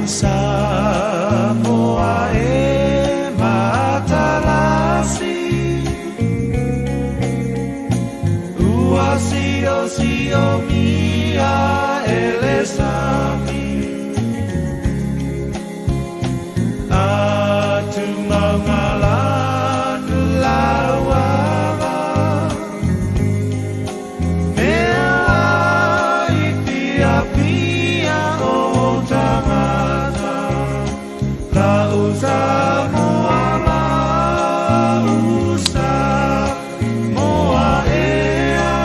Samoa e matalasi, ua siosio mia e le sami. Atugagalanu lauava, mea ai fiafia o tagata. Lau Samoa, lau Samoa ea,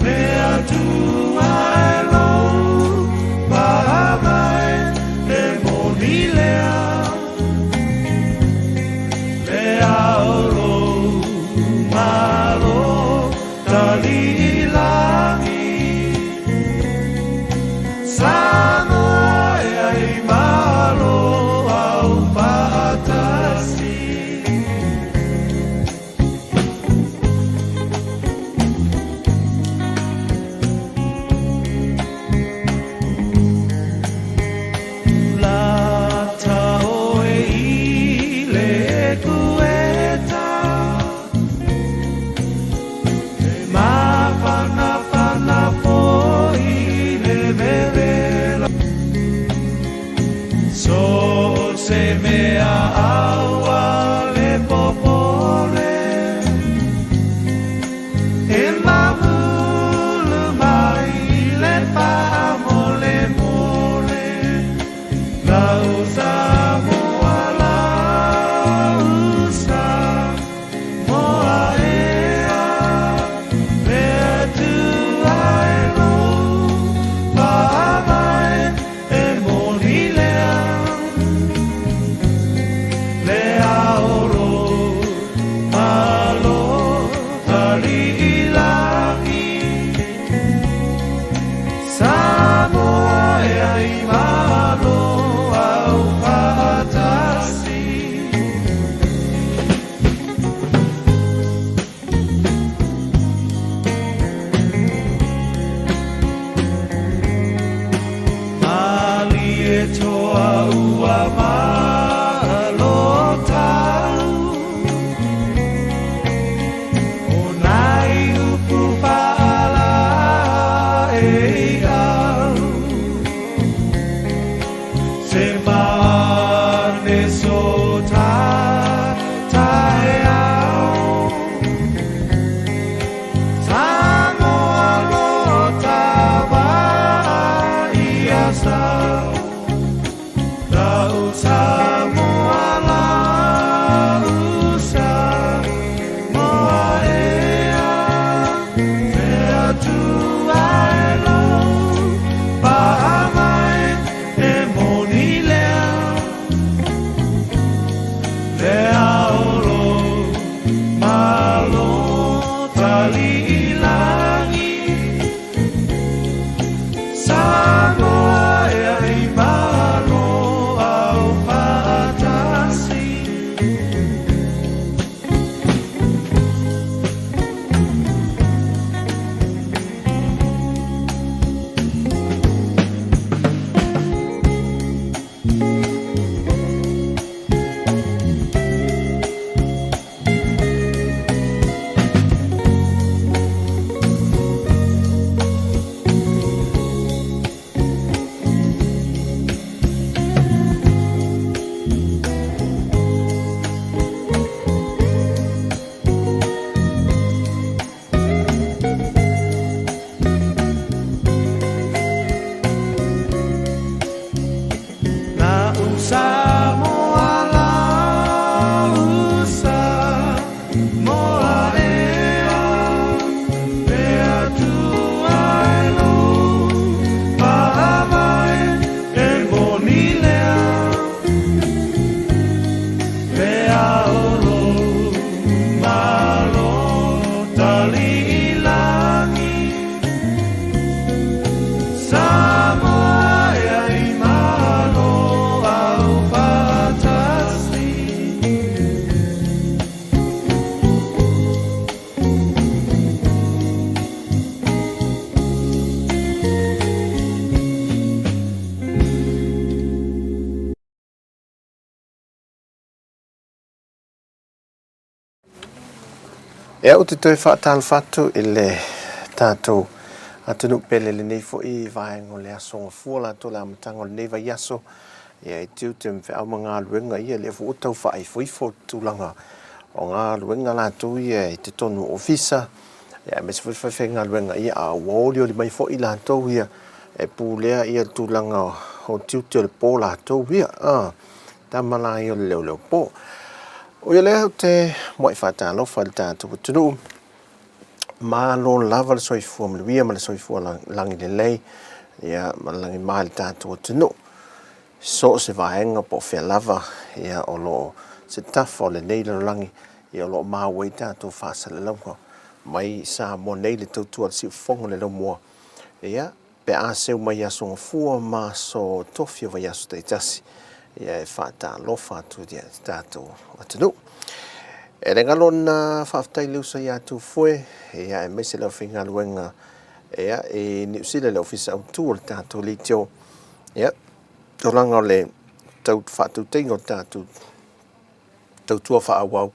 le Atua e lou faavae e moni lea. Le ao lou Malo taliilagi, Samoa e ai malo au faatasi. Lata oe i le ekueta, e mafanafana foi le vevela. So se mea aua le popole, e mamulu mai le faamolemole. Lau Samoa, lau Samoa ea, le Atua e lou faavae e moni lea. Le ao lou Malo taliilagi, Samoa e ai malo au faatasi. Malietoa ua malo tau, o nai upu faalaei au. Se maane so ta taeao, Samoa lo tavaa ia sau. Lau Samoa, lau Samoa ea, le Atua e lou faavae e moni lea. Le ao lou Malo taliilagi, Samoa e ai malo au faatasi. Lau Samoa, lau Samoa ea, le Atua e lou faavae e moni lea. Le ao lou Malo taliilagi, Samoa e ai malo au faatasi. Ia, ou te toe faatalofa atu i le tatou atunuu pele i lenei foi vaega o le aso Gafua latou le amataga o lenei vaiaso. Ia, e tiute ma feau ma galuega ia, lea foi ua tau faaifoifo le tulaga o galuega latou ia i totonu o ofisa, ia, aemaise foi le faifaigaluega, ia, a ua olioli mai foi latou ia e pulea ia le tulaga o tiute o le po latou ia. Tama la ia o le leoleo po. O ia lea ou te muai faatalofa i le tatou atunuu. Malo lava le soifua manuia ma le soifua lagi lelei ia, ma le lagima i le tatou atunuu. So o se vaega po o fea lava ia, o lo o se tafa o lenei lalolagi ia, o lo o maua ai tatou faasalalauga mai Samoa nei le tautua a le siufofoga o le laumua. Ia, pe a seu mai aso Gafua ma aso Tofi o vaiaso taitasi, ia e faatalofa atu i le tatou atunuu. E le galo ona faafetai le uso ia Tufoe, ia aemaise le aufaigaluega ia i Niu Sila le ofisa autu o le tatou leitio. Ia, tulaga o le tau faatautaiga o le tatou tautua faaauau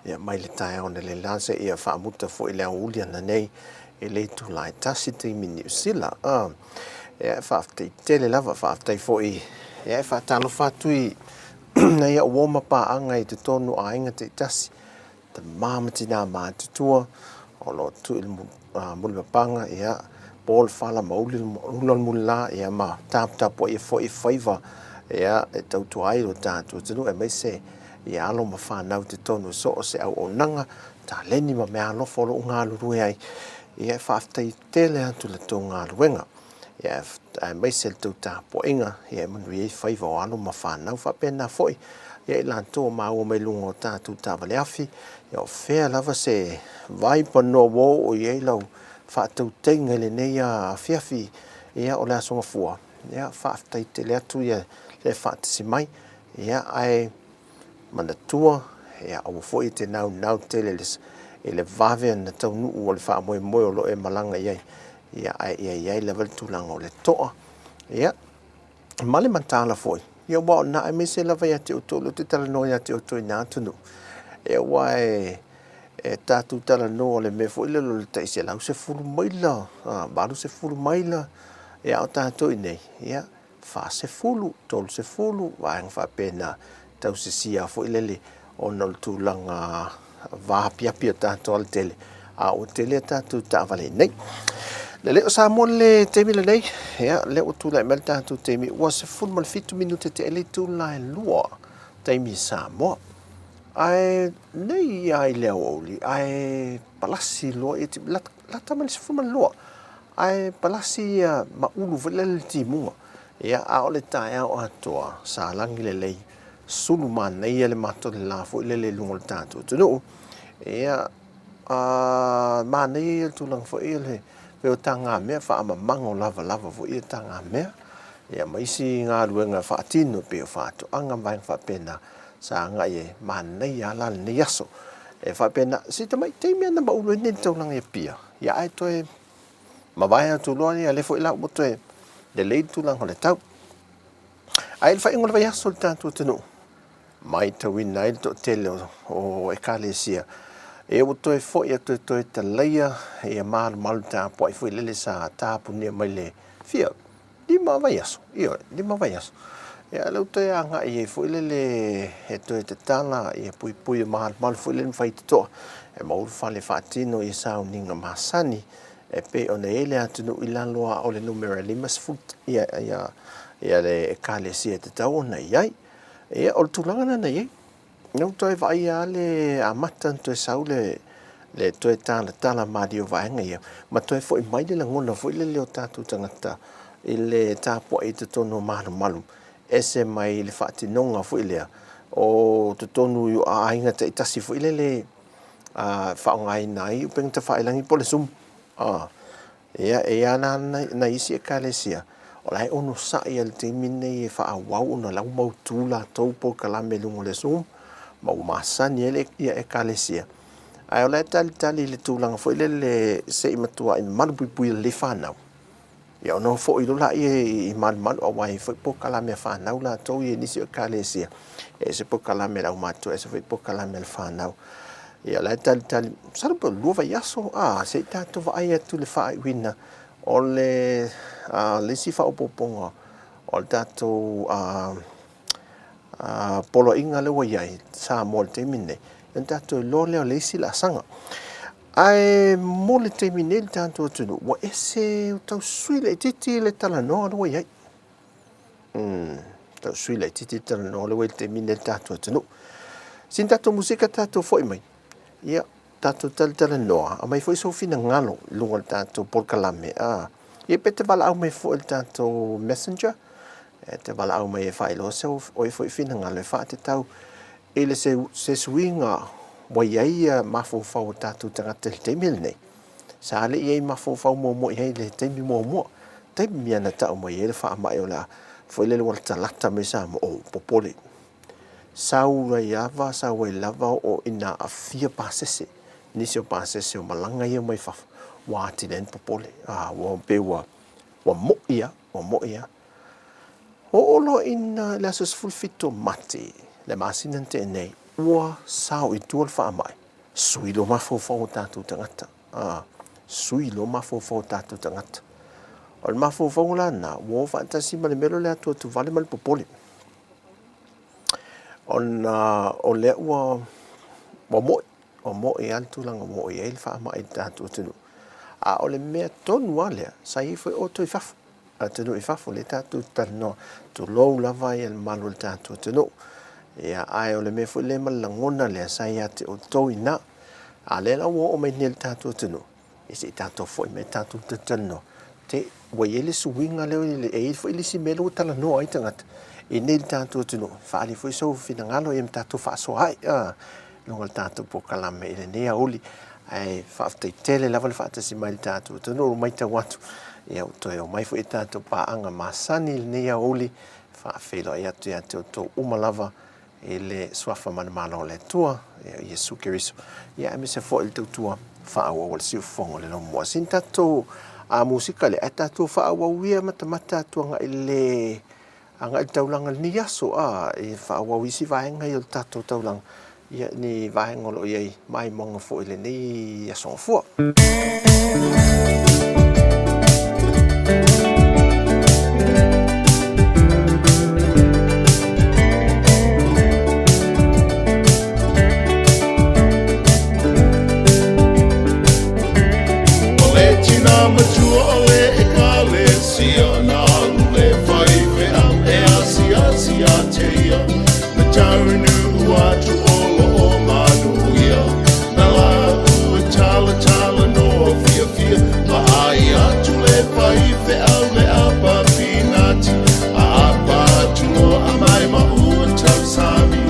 ia mai le taeao analeila seia faamuta foi le aoauli ananei i le itula e 1 taimi Niu Sila. Ia, e faafetai tele lava, faafetai foi, ia e faatalofa atu i nai au uo ma paaga i totonu o aiga taitasi, tama ma tina matutua o lo o tuu i le mulipapaga, ia, po le fala ma ula le mulila, ia, ma taputapuaia foi faiva, ia, e tautua ai lo tatou atunuu, aemaise ia alo ma fanau i totonu o so o se auaunaga, taleni ma meaalofa o lo o galulue ai. Ia, e faafetai tele atu i la outou galuega, ia, aemaise le tou tapuaiga, ia, e manuia ai faiva o alo ma fanau. Faapena foi, ia, i latou o maua mai luga o tatou taavale afi, ia, o fea lava se vai panoa ua oo i ai lau faatautaiga i lenei afiafi, ia, o le Aso Gafua, ia, faafetai tele atu ia le faatasi mai, ia, ae manatua, ia, aua foi e te naunau tele i le vave ona taunuu o le faamoemoe o lo o e malaga i ai, ia, ae ia i ai lava le tulaga o le toa, ia, ma le mataala foi, ia, aua o lena, aemaise lava ia te outou, o lea ou te talanoa ia te outou i na atunuu, ia, aua e tatou talanoa o le mea foi lele o le tai 110 maila, 80 maila, ia, a o tatou i inei, ia, 40, 30, vaega faapena, tausisia foi lele ona o le tulaga vaapiapi o tatou alatele, a ua tele a tatou taavale i inei. Le o Samoa le taimi lenei, ia, lea ua tulai mai le tatou taimi, ua 17 minute te ele itula e 2 taimi Samoa. Ae nei ia i le aoauli, ae palasi loa ia, lata mai le 12, ae palasi ia maulu foi lele le timuga. Ia, a o le taeao atoa, sa lagi lelei, sulu manaia le matou le la foi lele i luga o le tatou atunuu. Ia, a manaia ia le tulaga foi le pei o tagamea faamamago lavalava foi ia tagamea. Ia, ma isi galuega faatino pei o faatoaga ma vaega faapena, sa agai e manaia lava la lenei aso. E faapena, si tamai taimi lava na maulu ai nei le taulaga i Apia, ia ae toe mavae atu loa ia lea foi la ua toe lelei le tulaga o le tau. Ae i le faaiuga o le vaiaso i le tatou atunuu, matauina ai le toatele o ekalesia, e ua toe foi atu e toe talaia ia malumalu tapuai foi lele sa tapunia mai le fia 5 vaiaso, ioe, 5 vaiaso. Ia lea ua toe agai ai foi lele e toe tatala ia puipui o malumalu foi lele ma faitotoa e maua le fale faatino ia sauniga masani e pei ona i ai le atunuu i lalo o le numera 50 ia, ia, ia le ekalesia e tatau ona i ai. Ia, o le tulaga lena na i ai. Na ou toe vaaia lava le amata ona toe sau le, le toe talatala malie o vaega ia, ma toe foi mai le lagona foi lele o tatou tagata i le tapuai i totonu o malumalu, ese mai le faatinoga foi lea o totonu i aiga taitasi foi lele a faaaogaina ai upega tafailagi po o le Zoom. Ia, e i ai lava nai isi ekalesia, o la e onosai lava i le taimi lenei e faaauau ona o la ua mautu latou polokalame i luga o le Zoom, ma ua masani ai ia ekalesia. Ae o la e talitali i le tulaga foi lele se i matuai malupuipuia lelei fanau, ia ona foi loa lea i malumalu, aua e i ai foi polokalame a fanau latou ia i nisi o ekalesia, e ese polokalame a le aumatutua, ese foi polokalame a le fanau. Ia, o la e talitali, masalo pe o le 2 vaiaso, a, se i tatou vaai atu i le faaiuina o le, a, le isi faaopoopoga o le tatou, a, a, poloaiga lea ua i ai Samoa i le taimi lenei, ona tatou iloa lea o le isi laasaga. Ae mo le taimi nei i le tatou atunuu, ua ese, ua tau sui laitiiti le talanoa lea ua i ai. Umm, tau sui laitiiti le talanoa lea ua i le taimi lenei i le tatou atunuu. Sina tatou musika tatou foi mai. Ia, tatou talatalanoa, aumai foi sou finagalo i luga o le tatou polokalame. Ah, ia pe te valaau mai foi i le tatou messenger, e te valaau mai e faailoa se oe foi finagalo e faatatau i le se, se suiga ua i ai ia mafaufau o tatou tagata i le taimi lenei. Sa le i ai mafaufau muamua i ai i le taimi muamua. Taimi lava na tau mai ai le faamai o le a foi lele ua latalata mai Samoa, oh, popole. Sau ai lava, sau ai lava oo ina aafia pasese, nisi o pasese o malaga ia mai fafo, ua atili ai ona popole. A, ua pei ua, ua mo'i lava, ua mo'i lava. Oo loa ina i le aso 17 o Mati, le masina na tea nei, ua sao i tua le faamai, sui loa mafaufau o tatou tagata. A, sui loa mafaufau o tatou tagata. O le mafaufauga la lena, ua o faatasi ma le mea lea o le atuatuvale ma le popole. Ona o lea ua, ua mo'i, ua mo'i lava le tulaga ua oo i ai le faamai i le tatou atunuu. A o le mea tonu lava lea, sa i ai foi outou i fafo, atunuu i fafo, lea tatou te talanoa, tulou lava le mamalu o le tatou atunuu. Ia, ae o le mea foi lea ma le lagona lea sa ia te outou i ina. A o lea la ua oo mai nei i le tatou atunuu, ia se i tatou foi mai tatou talatalanoa, te ua i ai le suiga lea, e i ai foi le isi mea lea ua talanoa ai tagata i inei i le tatou atunuu, faaali foi sou finagalo ia ma tatou faasoa ai i luga o le tatou polokalame i lenei aoauli. Ae faafetai tele lava le faatasi mai i le tatou atunuu, ua matau atu ia ua toe omai foi i tatou paaga masani i lenei aoauli, faafeiloai atu ia te outou uma lava i le Suafa manumalo o le Atua, ia Iesu Keriso, ia aemaise foi le tautua faaauau a le siufofoga o le Lomua. Sina tatou a musika lea, ae tatou faaauau ia matamata atu agai le agai le taulaga i lenei aso, a e faaauau isi vaega ia o le tatou taulaga, ia ni vaega o lo o i ai maimoaga foi i lenei aso Gafua. O le tina matua o le ekalesia na alu le faifeau e asiasi ia te ia na taunu atu o lo o manuia na la ua tala tala noa fiafia vaai atu le faifeau le apa pinati a apa atu loa a mai ma ua tausami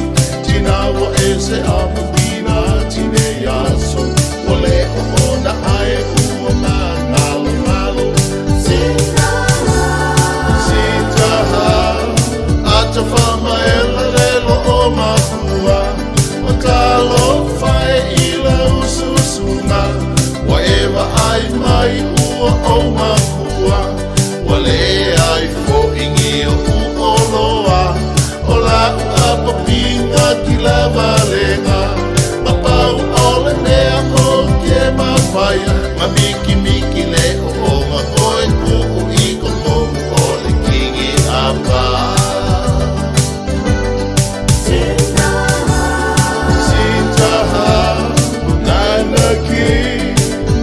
tina ua ese apa pinati nei aso ua le oona ae ua magalogalo Sitaha ata famaela le lo o makua o talofa e i lau susuga ua e vaai mai ua ou makua ua leai foʻi ni oʻu oloa o lau apapina kila valega ma pau o le mea o ke mafaia ma mikimiki le oonga koe kuu i totonu o le kini apa. Sitaha nanaki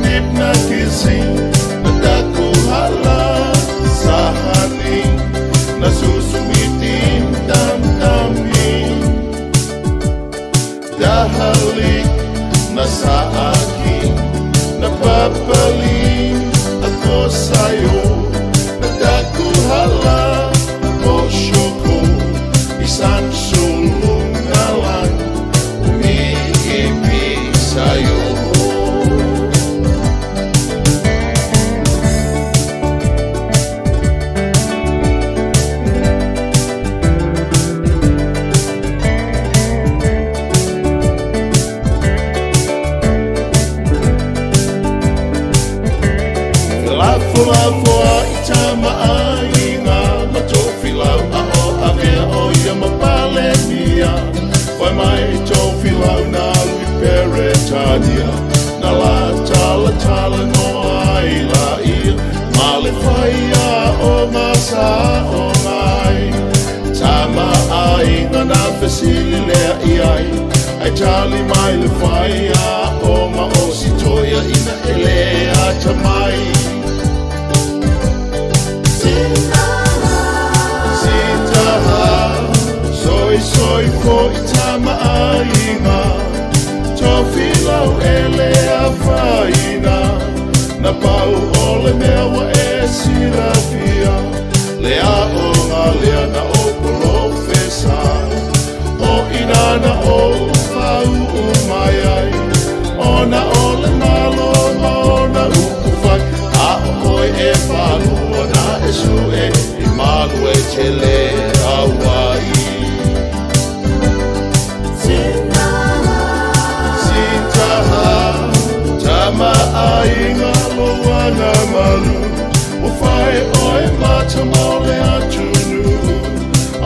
nipna kisi na takuhala sahani na susumitin tamtamin dahalik na sa akin napapalim. ia Na la tala tala noa ai la ia Ma le whaia o ngā sa o ngai Tama aiga na fesili lea i ai Ai tali mai le whaia o ngā o si toia ina ele ata mai Sitaha, soi soi fo i tama aiga Tofilau ele a whaina Na pau o le mea wa e silafia Le a o ngā lea na o polofesa O ina na o whau mai ai Ona o le malo ma ona upu whai A o oi e whalua na e su e I malu e tele au ai Sitaha, tama aiga loana malu O whai oe mata mo le atunu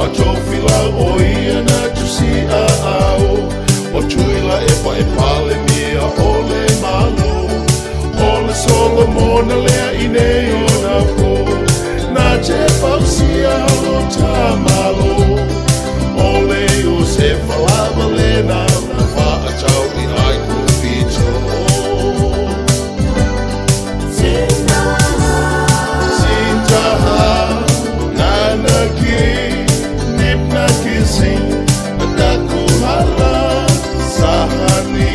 A tofilau o ia na tusi a ao O tuila e pa e pale mia o le malo O le Solomona lea i nei ona po Na te pausia lo tamalo O le Iosefa lava lena Na whaatau i ai kupito Sitaha, nanaki, nipnakisi, natakuhala, sahani,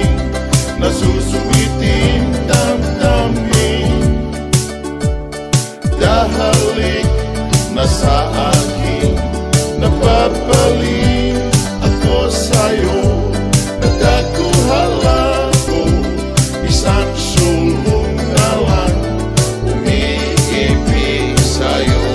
nasusuitin damdamin. Dahalik na sa akin, napapaling ako sa'yo, natakuhala ko, isang sulong na lang, umiibig sa'yo.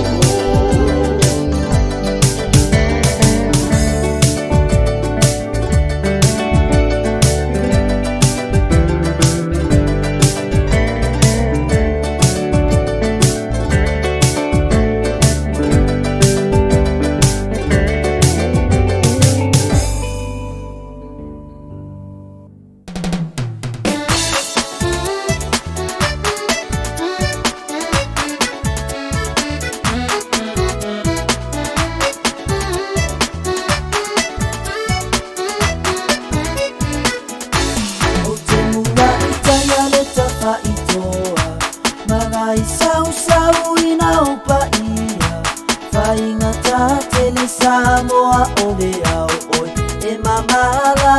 Ou te mua i tai a le tafaitoa Ma i sausau ina o paia Faigata tele Samoa o le ao oe e mamala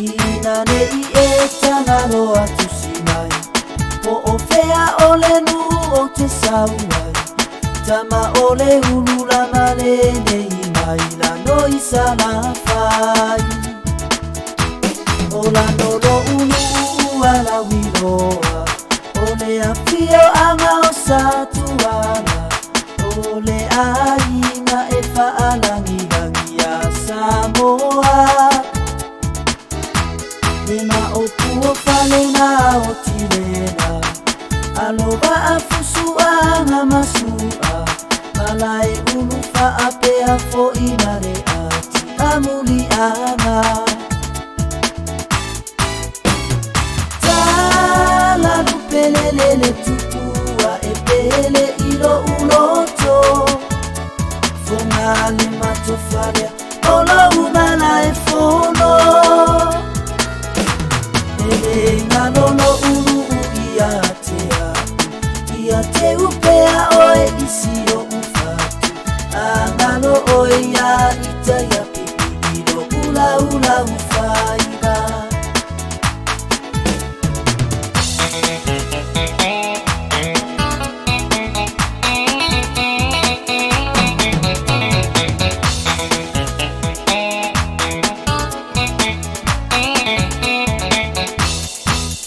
Ina nei e tagaloa tusi mai Po o fea o le nuu ou te sau ai Tama o le ulu lama lenei mai lano i Salafai O lano lo'u nuu alauiloa O le afioaga o Satuala O le aiga e faalagilagi ia Samoa Le maopu o fale na o tilena Alo vaa fusuaga ma sua Malae ulu faapea foʻi na le ati amuliaga Talalu pelelele tupua e pele i lo'u loto Foga le matofalea o lou malae fono E le galolo uluu ia te au Ia te upea oe i si o'u fatu Agalo oe ia ita ia pipi i lo'u laulau faiva.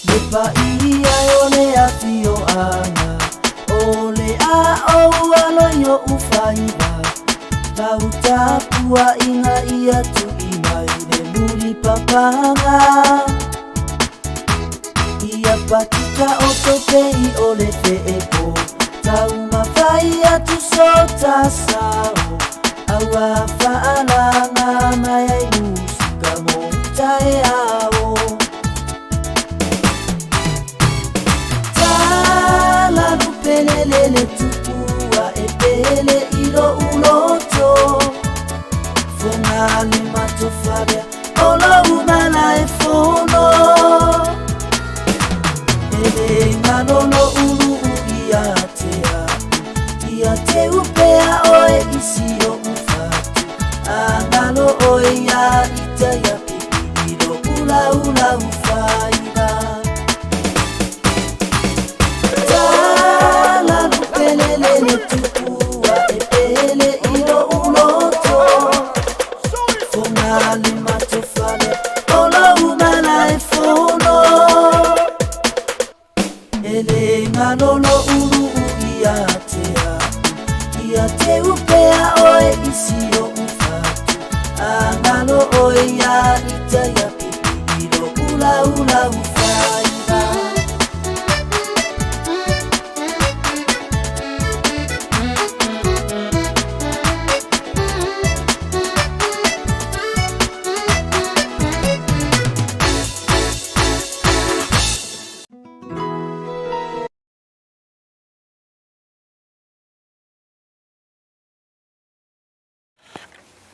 Le paia o le afioaga O le aʻou alo i oʻu faiva Lau tapuaʻiga ia tuʻi mai le mulipapaga Ia patika o topei o le feepo Taumafai atu sota sao Aua faalaga mai ai musika mo. taeao. Talalu pele le tupu ae pele i lou loto. Foga le matofalea o lou mala e fono. E le galo lou luu ia te au, ia te upea oe i si o'u fatu. A galo oe ia ita ia pipi i lou laulau faiva. Talalu pele le tupu ae pele i lou loto. Foga le matofale o lou mala e fono. E le galo lou luu ia te au, ia te upea oe i si o'u fatu. A galo oe ia ita ia pipi i lou laulau faiva.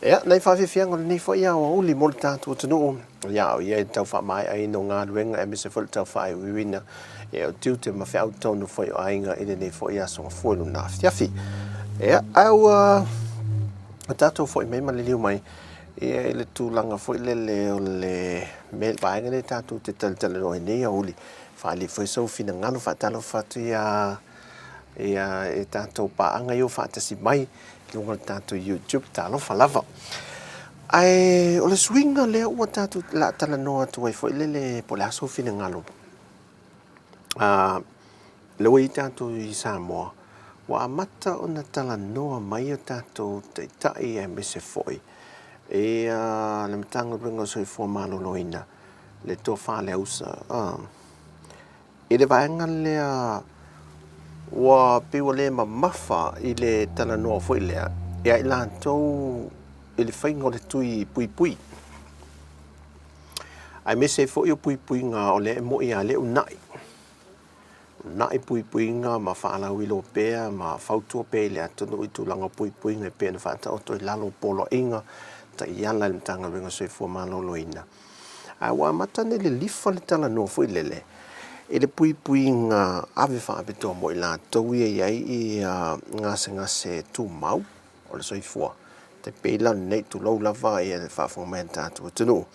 Ia, nei faafiafiaga o lenei foi aoauli mo le tatou atunuu, ia o ia e tau faamaeaina o galuega aemaise foi le tau faaiuiuina ia o tiute ma feau tonu foi o aiga i lenei foi aso Gafua i lona afiafi. Ia, ae ua tatou foi mai ma liliu mai ia i le tulaga foi lele o le mea vaega lea tatou te talatalanoa ai nei aoauli, faaalia foi sou finagalo faatalofa atu ia ia e tatou paaga ia ua faatasi mai i luga o le tatou YouTube, talofa lava. Ae o le suiga lea ua tatou la talanoa atu ai foi lele po o le a sou finagalo. Lea ua i ai tatou i Samoa, ua amata ona talanoa mai o tatou taitai aemaise foi i le Matagaluega o le Soifua Maloloina, le tofa a Leausa, i le vaega lea ua pei ua le mamafa i le talanoa foi lea ia i latou i le faiga o le tui puipui. Aemaise ai foi o puipuiga o lea e moi lava lea e uunai. Uunai puipuiga ma faalauiloa pea ma fautua pea i le atunuu i tulaga o puipuiga e pei ona faataoto i lalo o poloaiga taiala i le Matagaluega o le Soifua Maloloina. Ae ua amata ona lilifa le talanoa foi lele i le puipuiga ave faapitoa mo i latou ia e i ai gasegase tumau o le soifua. E pei la o lenei, tulou lava le faafofoga mai a le tatou atunuu,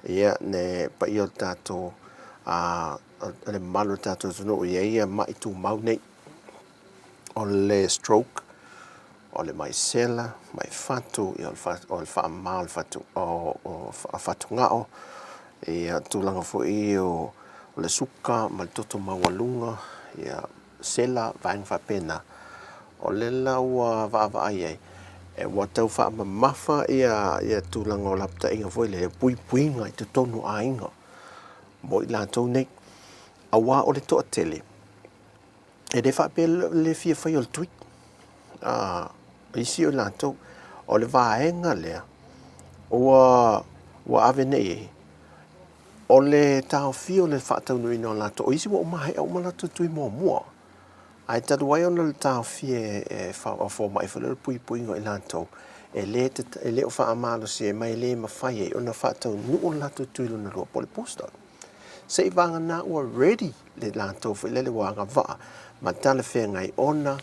ia le paia o le tatou, le mamalu o le tatou atunuu e i ai mai tumau nei, o le stroke, o le mai sela, mai fatu, ia o le faamama o fatugao, ia tulaga foi o le suka ma le toto maualuga, ia sela, vaega faapena. O lea la ua vaavaai ai, ua tau faamamafa ia tulaga o lapataiga foi lea, puipuiga i totonu o aiga mo i latou nei. Aua o le toatele, e le faapea le fia faia o le tui. O isi o i latou, o le vaega lea ua ave nei i ai, o le taofia o le faataunuuina o latou, o isi ua maea uma latou tui muamua, ae talu ai ona o le taofia e fomai foi lea o le puipuiga o i latou, e le o faamalosia ai ma e le mafai ai ona faataunuu le latou tui lona lua po o le booster. Se i vagana ua ready le latou foi lele ua agavaa ma talafeagai ona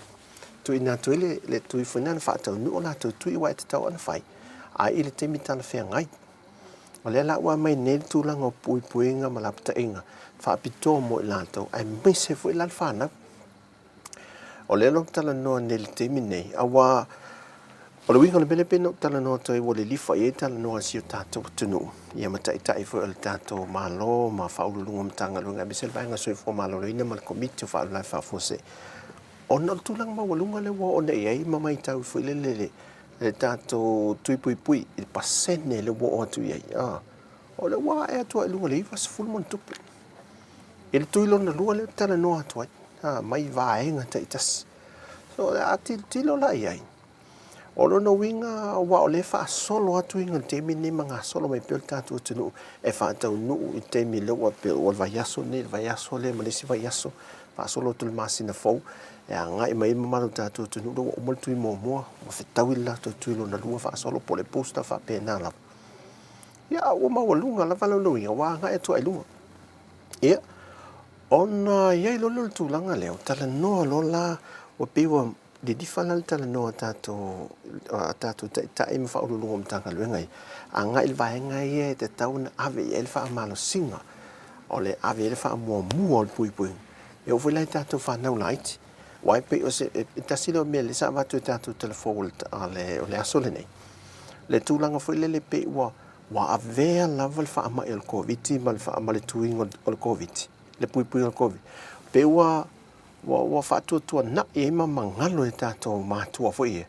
tuuina atu ai le tui foi lea na faataunuu latou tui aua e tatau ona fai ae i le taimi talafeagai. O lea la ua aumai nei le tulaga o puipuiga ma lapataiga faapitoa mo i latou aemaise foi la le fanau. O lea la ou te talanoa nei i le taimi nei, aua o le uiga o le mea lea pei ona ou talanoa atu ai ua lilifa i ai talanoa a si o tatou atunuu, ia ma taitai foi o le tatou Malo ma Faauluuluga o Matagaluega aemaise le Vaega Soifua Maloloina ma le Komiti o Faalavelave Faafuasei, ona o le tulaga maualuga lea ua oo nei i ai ma matau foi lele le tatou tui puipui i le pasene lea ua oo atu i ai, o lea ua ae atu lava i luga i le 90+. I le tui lona lua lea ou te talanoa atu ai, mai vaega taitasi. So, a tilotilo la i ai, O lona uiga aua o lea e faasolo atu i le taimi lenei ma gasolo mai pea le tatou atunuu e faataunuu i le taimi lea ua pei o le vaiaso lenei, le vaiaso lea ma le isi vaiaso, faasolo atu i le masina fou e agai mai ai le mamalu o le tatou atunuu lea ua uma le tui muamua, ua fetaui le latou tui lona lua faasolo po o le booster faapena lava. Ia, a ua maualuga lava lona uiga ua agai atu lava i luga. Ia, ona i ai loa lea o le tulaga lea, ua talanoa loa la, ua pei ua lilifa la le talanoa a tatou, a tatou taitai ma faauluuluga o Matagaluega ia, agai i le vaega ia e tatau ona ave i ai le faamalosiga, o le ave i ai le faamuamua o le puipuiga, e oo foi la i tatou fanau laiti. Aua e pei o se, e tasi lea o mea lea sa avatu e tatou tala fou o le aso lenei, le tulaga foi lele pei ua ua avea lava le faamai o le Koviti ma le, ma le tuiga o le Koviti, le puipuiga o le Koviti, pei ua ua, ua faatuatuanai ai ma magalo e tatou matua foi ia,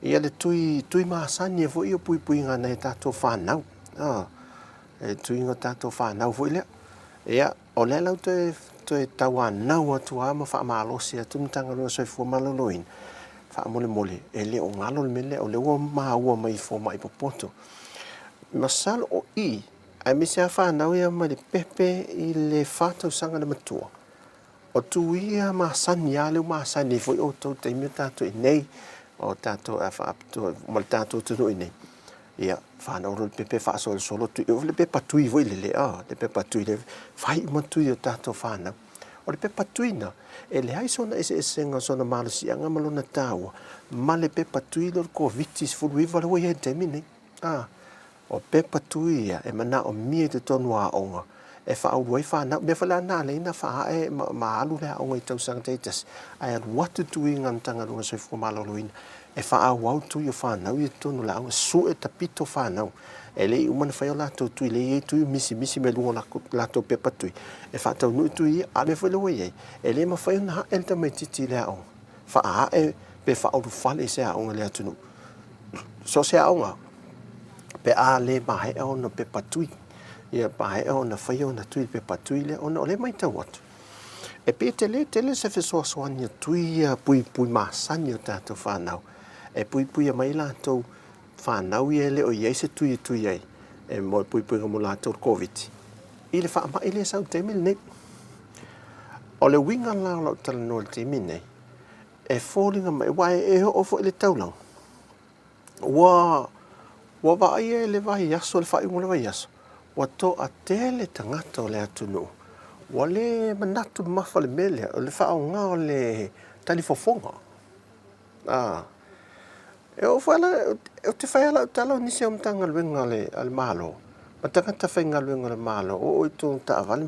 ia le tui, tui masani foi ia puipuiga a nai a tatou fanau. Ah, e tuiga o tatou fanau foi lea. Ia, o lea la ua toe, toe tauanau atu lava ma faamalosi atu le Matagaluega o le Soifua Maloloina, faamolemole, e le o galo le mea lea, o lea ua maua mai i fomai popoto. Masalo o i, aemaise lava fanau ia mai le pepe i le 4 tausaga le matua, o tu ia masani lava lea ua masani ai foi outou i taimi o tatou i inei, o tatou a faapitoa ma le tatou atunuu i inei, ia, fanau loa le pepe faasolosolo tui, o le pepa tui foi lele, a, le pepa tui lea, fai uma tui o tatou fanau. O le pepa tui na, e leai sona eseesega o sona malosiaga ma lona taua ma le pepa tui lea o le Koviti-19 lea ua i ai i le taimi lenei. A, o pepa tui ia e manaomia i totonu o aoga e faaulu ai fanau. O mea foi la na ala ai ona faaae ma, ma alu le aoga i tausaga taitasi, ae alu atu tuiga a le Matagaluega o le Soifua Maloloina e faaauau tui o fanau ia i totonu o le aoga, sue tapito fanau. E le i uma ona fai o latou tui, lea e i ai tui misimisi mai luga o latou pepa tui, e faataunuu tui ia. A o le mea foi lea ua i ai, e le mafai ona ae le tamaitiiti i le aoga, faaae pe faaulufale i se aoga i le atunuu. So o se aoga, pe a le maea ona pepa tui, ia maea ona fai ona tui i le pepa tui lea, ona o lea e matau atu, e pei e tele tele se fesoasoani a tui ia puipui masani o tatou fanau, e puipuia mai latou fanau ia e le o i ai se tui e tui ai, e mo le puipuiga mo latou i le Koviti, i le faamai lea e sau i le taimi lenei. O le uiga la o lau talanoa i le taimi lenei, e foliga mai, aua e oo foi i le taulaga, ua, ua vaaia e le vaiaso, le faaiuga o le vaiaso, ua toatele tagata o le atunuu ua le manatu mamafa i le mea lea, o le faaaoga o le talifofoga. A, e oo foi la, ou te fai lava lau tala o nisi o Matagaluega a le, a le Malo, ma tagata faigaluega a le Malo, oo i totonu o taavale,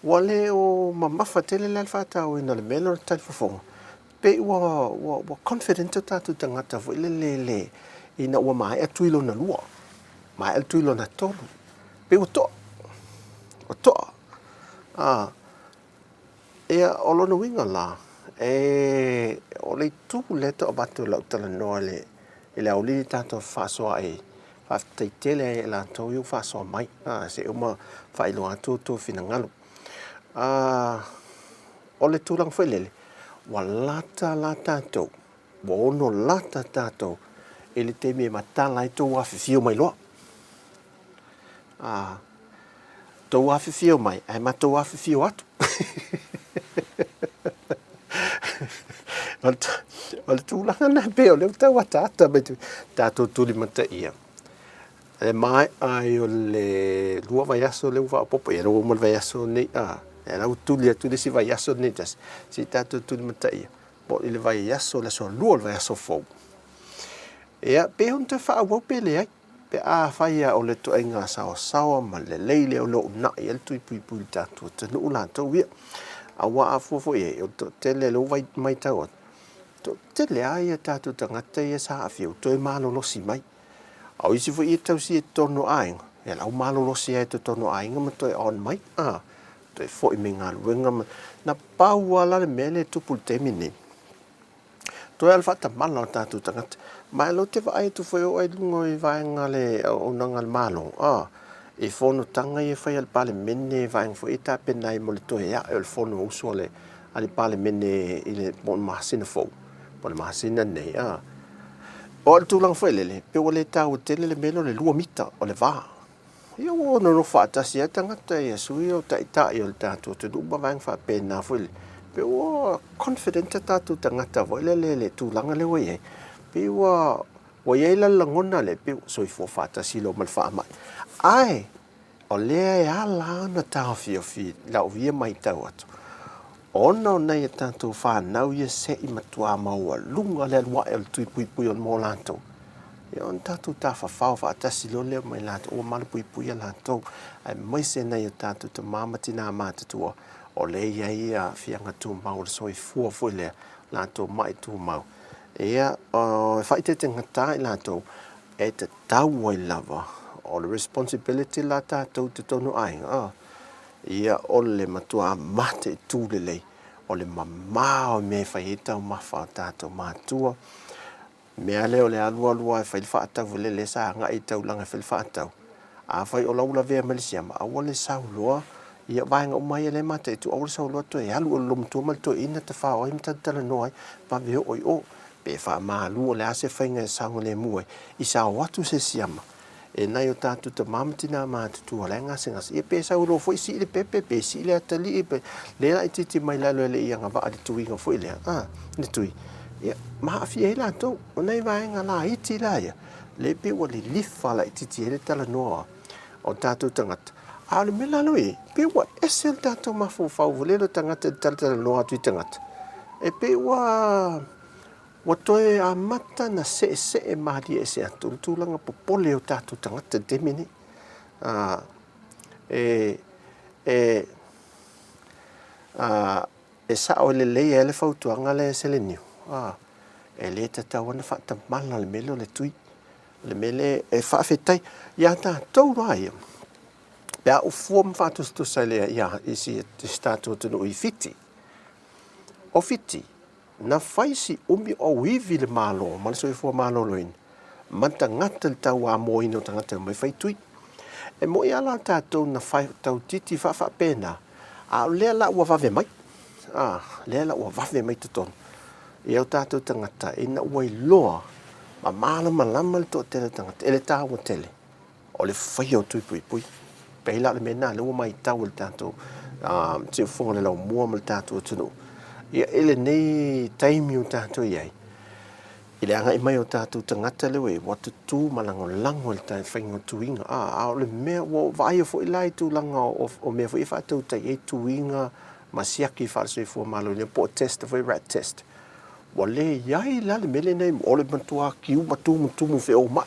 ua le o mamafa tele la le faatauaina o le mea lea o le talifofoga, pei ua, ua, ua confident o tatou tagata foi lele le, ina ua maea tui lona lua, maea le tui lona tolu, pei ua toa, ua toa. A, ia, o lona uiga la, e, o le itu lea e tau avatu i lau talanoa i le, i le aoalii tatou fefaasoaai ai, faafetai tele lava ia i latou ia ua faasoa mai, a, se i uma faailoa atu outou finagalo. A, o le tulaga foi lele, ua lata la tatou, ua ono lata tatou i le taimi e matala ai tou afifio mai loa. A, tou afifio mai, ae matou afifio atu. O le tulaga lena pei o lea ua tau ataata mai tatou tulimataia. E maea ai o le 2 vaiaso lea ua faaopoopo, ia lea ua uma le vaiaso lenei, a, ia la ua tuli atu le isi vaiaso lenei e tasi, se i tatou tulimataia po i le vaiaso, le aso lua o le vaiaso fou. Ia, pe ono toe faaauau pe leai, pe afai lava o le ituaiga saoasaoa ma le lelei lea o lo o uunai ai le tui puipui i le tatou atunuu latou ia. Aua a fua foi i ai, o le toatele lea ua matau atu, toatele lava ia tatou tagata ia sa aafia ua toe malolosi mai. A o isi foi ia e tausia i totonu o aiga, ia la ua malolosi lava i totonu o aiga ma toe on mai, a, toe foi mai galuega ma... Na pau lava la le mea lea e tupu i le taimi lenei, toe lava o le faatamala o tatou tagata. Ma o lea ou te vaai atu foi e oo lava i luga i vaega a le auaunaga a le Malo, a, i fonotaga ia e fai a le Palemene, vaega foi ia e tapena ai mo le toe ae o le Fonousu a le Palemene i le masina fou, po o le masina lenei, a. O le tulaga foi lele, pe ua le taua tele le mea lea o le 2 mita o le va. Ia ua nonofo faatasi ai tagata ia, sui o taitai o le tatou atunuu ma vaega faapena foi lele. Pe ua confident a tatou tagata foi lele i le tulaga lea ua i ai. Pei ua ua i ai la le lagona lea, pei ua soifua faatasi loa ma le faamai. Ae o lea e ala ona taofiofi i lau ia matau atu, ona o nai a tatou fanau ia se i matua maualuga le alu ae o le tui puipui o mo latou, ia ona tatou tafafao faatasi loa lea ma i latou ua malupuipuia latou, aemaise nai o tatou tama ma tinā matutua o lea e i ai aafiaga tumau o le soifua foi lea, latou ma'i tumau. Ia, e faaeteetegata i latou, e tatau ai lava, o le responsibility la tatou i totonu o aiga, a, ia o le matua mataitu lelei, o le mamao i mea e fai ai taumafa a tatou matua. Mea lea o le alualu lava e fai le faatau foi lele sa agai i taulaga e fai le faatau. Afai o la ua lavea mai le siama, aua le sau loa ia vaega uma ia lea e mataitu, aua le sau loa toe alu i le loomatua ma le toeaina tafao ai ma talatalanoa ai, vave oo i o. Pe faamalu o le a se faiga e saogalemu ai, i sao atu se siama e nai o tatou tama ma tina matutua la e gasegase, ia pe sau loa foi sii le pepe, pe sii le atalii, pe le laitiiti mai lalo e le i agavaa i le tuiga foi lea, a, le tui, ia, ma aafia ai latou. O nai vaega laiti la ia, lea e pei ua lilifa laitiiti ai le talanoa o tatou tagata. A o le mea la lea ua i ai, pei ua ese le tatou mafaufau foi lele o tagata i le talatalanoa atu i tagata, e pei ua Ua toe amata ona seesee malie ese atu le tulaga popole o tatou tagata i le taimi lenei. E, e, a, e sao e lelei ai le fautuaga lea e Seleniu, a, e le tatau ona faatamala le mea lea o le tui. O le mea lea e faafetai ia tatou la ia, pe a ou fua ma faatusatusa i le, ia, i si, i si tatou atunuu i Fiti. O Fiti, Na fai si umi o auivi le Malo ma le soifua maloloina ma tagata i le tauamoina o tagata e omai fai tui. E moi lava la tatou na fai tautiti faafaapena, a o lea la ua vave mai, a, lea la ua vave mai totonu i o tatou tagata ina ua iloa ma malamalama le toatele o tagata i le taua tele o le faia o tui puipui. Pei la o le mea lena lea ua matau e le tatou siufofoga o le laumua ma le tatou atunuu. Ia, i lenei taimi o tatou i ai, i le agai mai o tatou tagata lea ua i ai, ua tutū ma lagolago i le faiga o tuiga. A, a o le mea, ua ou vaaia foi la i tulaga o, o mea foi e faatautai ai tuiga ma siaki faale-soifua maloloina po o test foi, rat test. Ua leai la le mea lenei, o le matua kiu ma tumutumu feomai.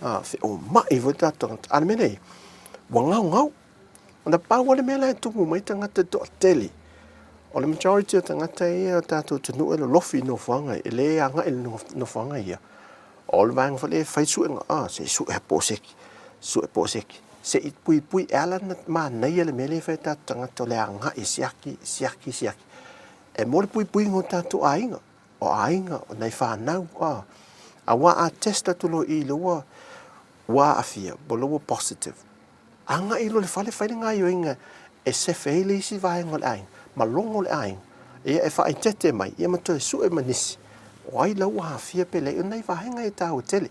A, feomai foi tatou tagata. A o le mea nei, ua gaogao. Ona pau lava le mea la e tumu mai tagata e toatele, o le majority o tagata ia o tatou atunuu e lolofi i nofoaga ia, e le agai i le nofoaga ia. O le vaega foi lea e fai suega, a, se i sue po o seki, sue po o seki, se i puipui. E ala ona manaia le mea lea e fai e tatou tagata o le agai e siaki, siaki, siaki. E mo le puipuiga o tatou aiga. o aiga, o nai fanau, a. Aua a test atu loa i i le ua, ua aafia, po o le ua positive, agai loa i le fale fai le gaoioiga e sefe ai le isi vaega o le aiga, ma logo le aiga, ia e faaeteete mai, ia ma toe sue ma nisi, o ai la ua aafia pe leai. O nai vaega ia e taua tele.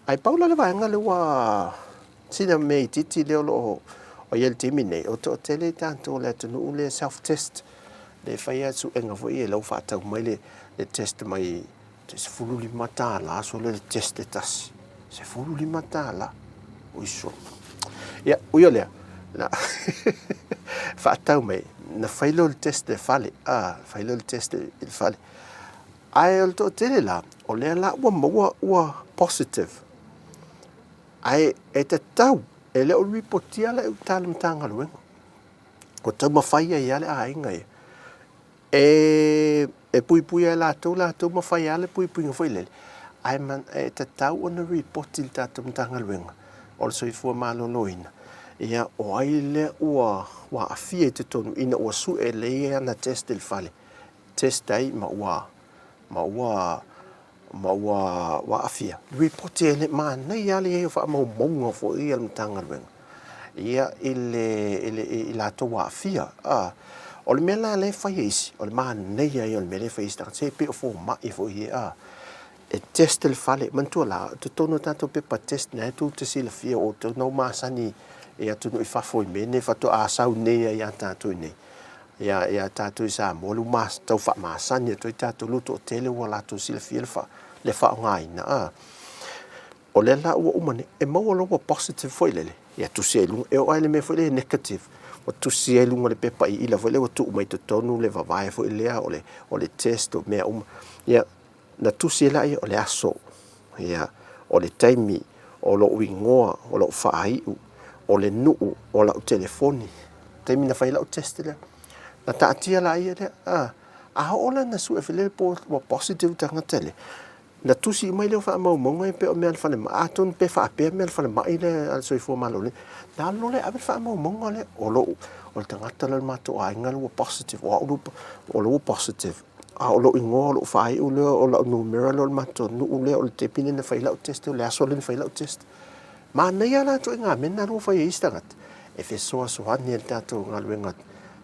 Ae pau la le vaega lea ua sina mea itiiti lea o lo o i ai i le taimi nei, o le toatele i tatou o le atunuu lea e self-test, lea e fai lava suega foi ia, la ua faatau mai le test mai le $15 solo le test e tasi. $15. Ui solo. Ia, ui o lea, na faatau mai, na fai lea o le test i le fale, a, fai lea o le test i le fale. Ae o le toatele la, o lea la ua maua ua positive. Ae e tatau, e le o ripotia la i uta a le Matagaluega. Ua taumafai ai lava le aiga ia e, e puipui ai latou, latou ma fai lava le puipuiga foi lele, ae e tatau ona ripoti i le tatou Matagaluega o le Soifua Maloloina, ia o ai lea ua, ua aafia i totonu ina ua sue lelei ana test i le fale, test ai ma ua, ma ua ma ua aafia. Ripoti e le manaia lava le i ai o faamaumauga foi a le Matagaluega ia i le, i le, i latou ua aafia. A, o le mea la lea e fai e isi, o le manaia ia o le mea lea e fai e isi tagata, se pei o fomai foi ia, a. E test le fale, manatua la, o totonu o tatou pepa test na e tou te silafia o outou na ua masani i atunuu i fafo i mea nei faatoa sau nei ai ia tatou i nei. Ia, ia tatou i Samoa le ua tau faamasani atu ai tatou le toatele ua latou silafia le, fa, le faaaogaina. A. O lea la ua uma nei, e maua loa ua positive foi lele, ia tusi ai i luga, e oo lava i le mea foi lea e negative, ua tusi ai i luga o le pepa iila foi lea ua tuu mai i totonu le vavae foi lea o le, o le test o mea uma. Ia, na tusi ai lea, o le aso, ia, o le taimi, o lou igoa, o lou faaiu, o le nuu, o lau telefoni, taimi na fai ai lau test lea. Na taatia laia lea, a, a oo la ina sue foi lea po ua positive le tagata lea, Na tusi mai lea o faamaumauga ia pei o mea a le falemai, atonu pe faapea mea a le falemai lea a le Soifua Maloloina, na alu loa lea e ave le faamaumauga lea, o lou, o le tagata lea o le matou aiga lea ua positive, o au lea o lea ua positive, a o lou igoa, o lou faaiu lea, o lau numera lea o le matou nuu lea, o le taimi lea na fai ai lau test, o le aso lea na fai ai lau test. Manaia la ituaiga mea na ua fai e isi tagata e fesoasoani ai i le tatou galuega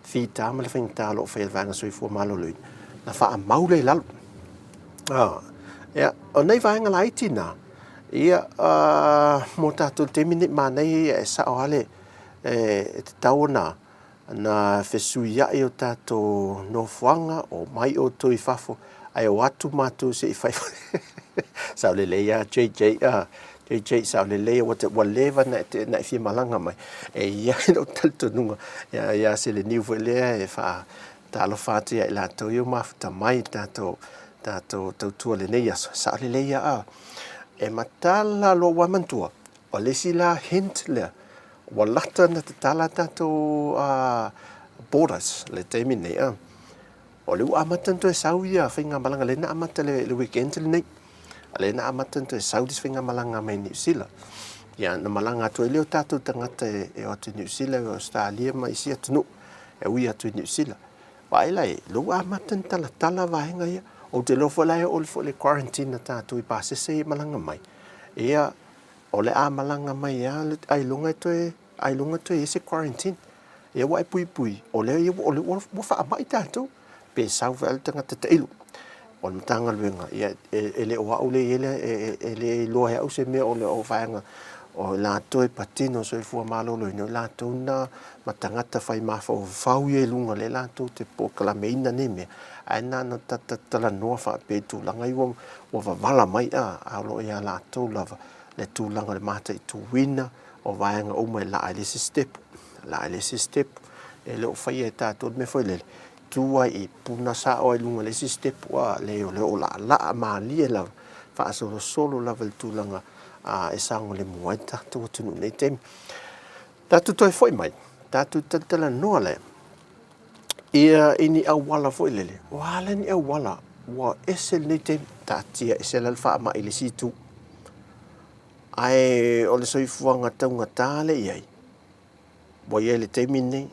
fita ma le faigata o lo o faia e le Vaega Soifua Maloloina, na faamau lea i lalo. Ah, ia, o nei vaega laiti na, ia, uh, mo tātou i le taimi nei, manaia ia e sao lava le, e, e tatau ona na fesuiai o tātou nofoaga, o mai outou i fafo, ae o atu mātou se i fai sao lelei a JJ, ah, JJ sao lelei ua, te, ua leva na e, na e fia malaga mai. E iai lou talitonuga ia, ia Seleniu foi lea e wha, Talofa atu ia i latou i o mafuta mai i tatou tatou tautua lenei aso. Sao lelei ia a. E matala loa ua manatua, o le isi la hint lea, ua lata na tatala tatou uh, borders le taimi nei a. O le ua amata na toe sau ia faigamalaga lea na amata le, le weekend lenei. Lea na amata na toe sau le faigamalaga mai Niu Sila. Ia, na malaga atu ai lea o tatou tagata e, e o atu i Niu Sila, e Australia ma isi atunuu. E ui atu i Niu Sila. Vaai la e, lea ua amata ona talatala vaega ia. Ou te iloa foi la e oo foi le quarantine a tatou i pasese ia e malaga mai. Ia, o le a malaga mai lava ailoga e toe, ailoga e toe i ai se quarantine. Ia ua e puipui, o lea ia o lea ua faamai tatou. Pe sau foi lava le tagata tailo o le Matagaluega, ia e le o au lea e i ai le, e le iloa e au se mea o le vaega o i latou e patino soifua maloloina, o i latou na ma tagata fai mafaufau ia i luga lea latou te polokalameina nei mea, ae na ona talanoa faapea i tulaga ia ua vavala mai, a o lo o ia latou lava le tulaga o le mataituina o vaega uma e laa i le isi sitepu, laa i le isi sitepu. E le o faia e tatou le mea foi lele, tu ai i puna sao ai i luga i le isi sitepu, a leai o lea o laalaa malie lava, faasolosolo lava i le tulaga e saogalemu ai le tatou atunuu i lenei taimi. Tatou toe foi mai, tatou talatalanoa lea ia i ni auala foi lele, o a la ni auala ua ese lenei taimi, taatia ese la le faamai i le isi itu. Ae o le soifuaga taugata lea e i ai, ua i ai i le taimi lenei,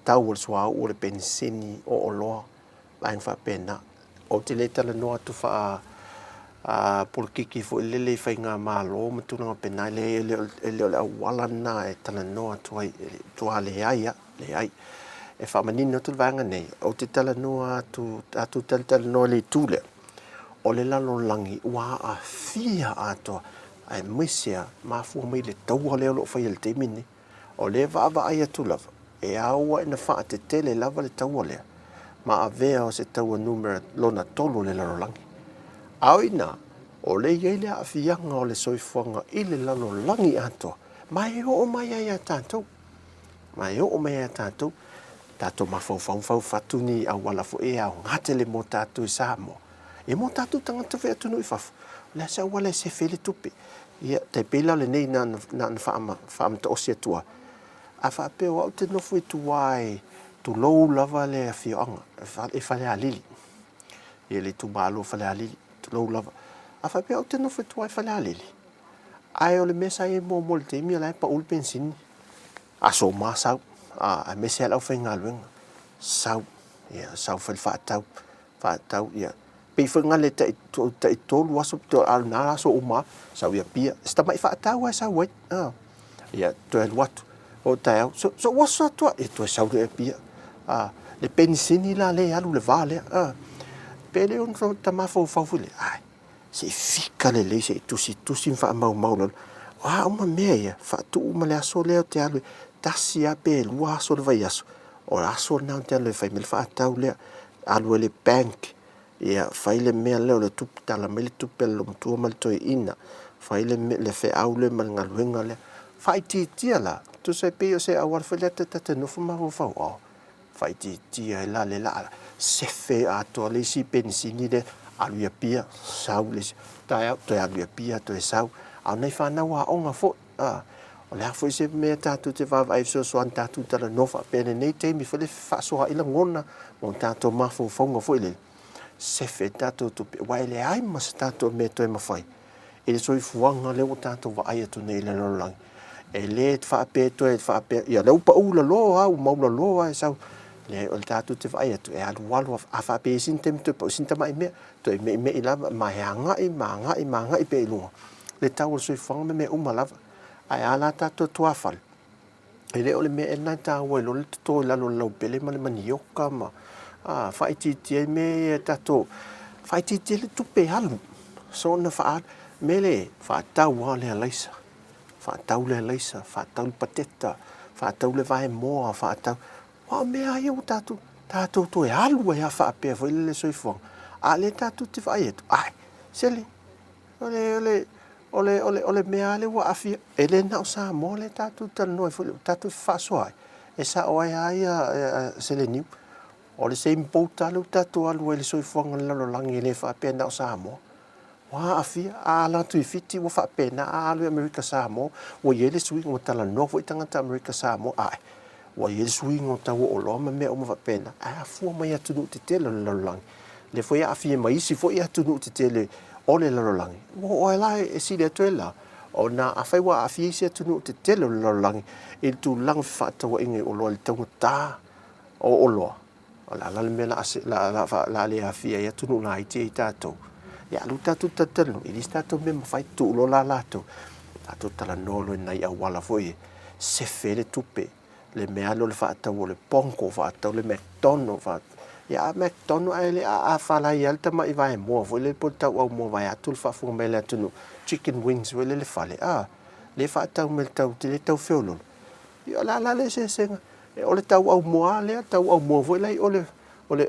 tau o le suauu, o le penisini, o oloa, vaega faapena. Ou te le talanoa atu faa polokiki foi lele i faigamalo ma tulaga faapena, e leai, e le o le auala lena e talanoa atu ai, e matua leai lava, leai. E faamanino atu le vaega nei, ou te talanoa atu, tatou talatalanoa i le itu lea, o le lalolagi ua aafia atoa, aemaise lava mafua mai i le taua lea o lo o faia i le taimi lenei. O lea e vaavaai atu lava, e ao ina faatetele lava le taua lea ma avea o se taua numera lona tolu o le lalolagi. A o i ina, o lea e i ai le aafiaga o le soifuaga i le lalolagi atoa, ma e oo mai lava ia tatou. Ma e oo mai lava ia tatou, tatou mafaufau ma faufatu ni auala foi e aoga tele mo tatou i Samoa. Ia mo tatou tagata foi i atunuu i fafo, o le a se auala e sefe ai le tupe. Ia, tai pei la o lenei na ona faamataosi atu lava. A faapea o au te nofo i tua e tulou lava le afioaga e Falealili, ia le itumalo o Falealili, tulou lava. A faapea o au te nofo i tua e Falealili, ae o le mea sa i ai muamua i le taimi o la e pau le penisini, aso uma sau, aemaise lava le aufaigaluega, sau, ia sau fai le faatau, faatau, ia, pei foi na le tai, tai tolu aso, a o lena aso uma lava, sau i Apia, si tamai faatau lava e sau ai, a, ia, toe alu atu, oo i le taeao, so, so ua oso atu lava, ia toe sau loa i Apia, a, le penisini la lea e alu i le va lea, a, pe le ono ta mafaufau foi lea, ai. Se i fika lelei, se i tusitusi ma faamaumau lalo. O a uma mea ia, faatuu ma le aso lea ou te alu e tasi lava pe lua aso o le vaiaso, o le aso lena ou te alu e fai mai le faatau lea, alu ai i le bank, ia fai le mea lea o le tupe, tala mai le tupe a le loomatua ma le toeaina, fai le, le feau lea ma le galuega lea. Faaitiitia la, tusa e pei o se auala foi lea ta te nofo mafaufau, oh, Faaitiitia ai la le laa sefe atoa le isi penisini lea, alu i Apia, sau le isi taeao toe alu i Apia toe sau. A o nai fanau aoga foi, a, o le a foi se mea tatou te vaavaai e fesoasoani tatou talanoa faapea i lenei taimi foi le fefaasoaai lagona ma o tatou mafaufauga foi lele, sefe ai tatou tupe, aua e leai ma se tatou mea e toe mafai i le soifuaga lea ua tatou vaai atu nei i le lalolagi. E le faapea toe faapea, ia lea ua pau lalo lava, ua maualalo lava e sau. Leai, o le tatou te vaai atu, e alualu, a faapea e i ai sina taimi toe pau sina tamai mea, toe meimei lava ma e agai ma agai ma agai pea i luga le tau o le soifuaga ma mea uma lava. Ae a la tatou tuafale, E le o le mea ea lena e taua ai loa le toto i lalo o le laupele ma le manioka ma faaitiitia ai mea ia tatou, faaitiitia ai le tupe alu, soona faaalu. O le mea lea, faatau lava le alaisa, faatau le alaisa, faatau le pateta, faatau le vaemoa, faatau, aua o mea lava ia ua tatou, tatou toe alu ai lava faapea foi lea i le soifuaga, a o lea tatou te vaai atu, ae, sele, O le, o le, o le, o le, o le mea lava lea ua aafia, e le na o Samoa lea tatou te talanoa ai foi, tatou te fefaasoa ai, e sao ai lava ia Seleniu. O le same boat lava lea ua tatou alu ai i le soifuaga o le lalolagi, e le faapea na o Samoa. Ua aafia, a ala atu i Fiti ua faapena, a alu i Amerika Samoa, ua i ai le suiga, ua talanoa foi tagata Amerika Samoa, ae ua i ai le suiga o tau o oloa ma mea uma faapena, ae afua mai atunuu tetele o le lalolagi. Lea foi e aafia ma isi foi atunuu tetele o le lalolagi, ua oo ai la e sili atu ai la, ona afai ua aafia isi atunuu tetele o le lalolagi i le tulaga o fefaatauaiga i oloa i le taugata o oloa, o le a la le mea o le a le aafia ai atunuu laiti ia i tatou? Ia alu tatou talatalanoa, e leai se tatou mea e mafai, tuu loa la latou, tatou talanoa loa i nai auala foi e sefe ai le tupe. le mea lea o le faatau o le Pongo, faatau le McDonald, faatau, ia a McDonald ae le a falai lava le tamai vaemoa foi lele po o le tauau moa vaeatu le faafofoga mai a le atunuu, chicken wings foi lele fale, a, lea e faatau mai i le tau, le tau feololo. Ia o le a la le eseesega? O le tauau moa lava lea, tauau moa foi la i o le, o le,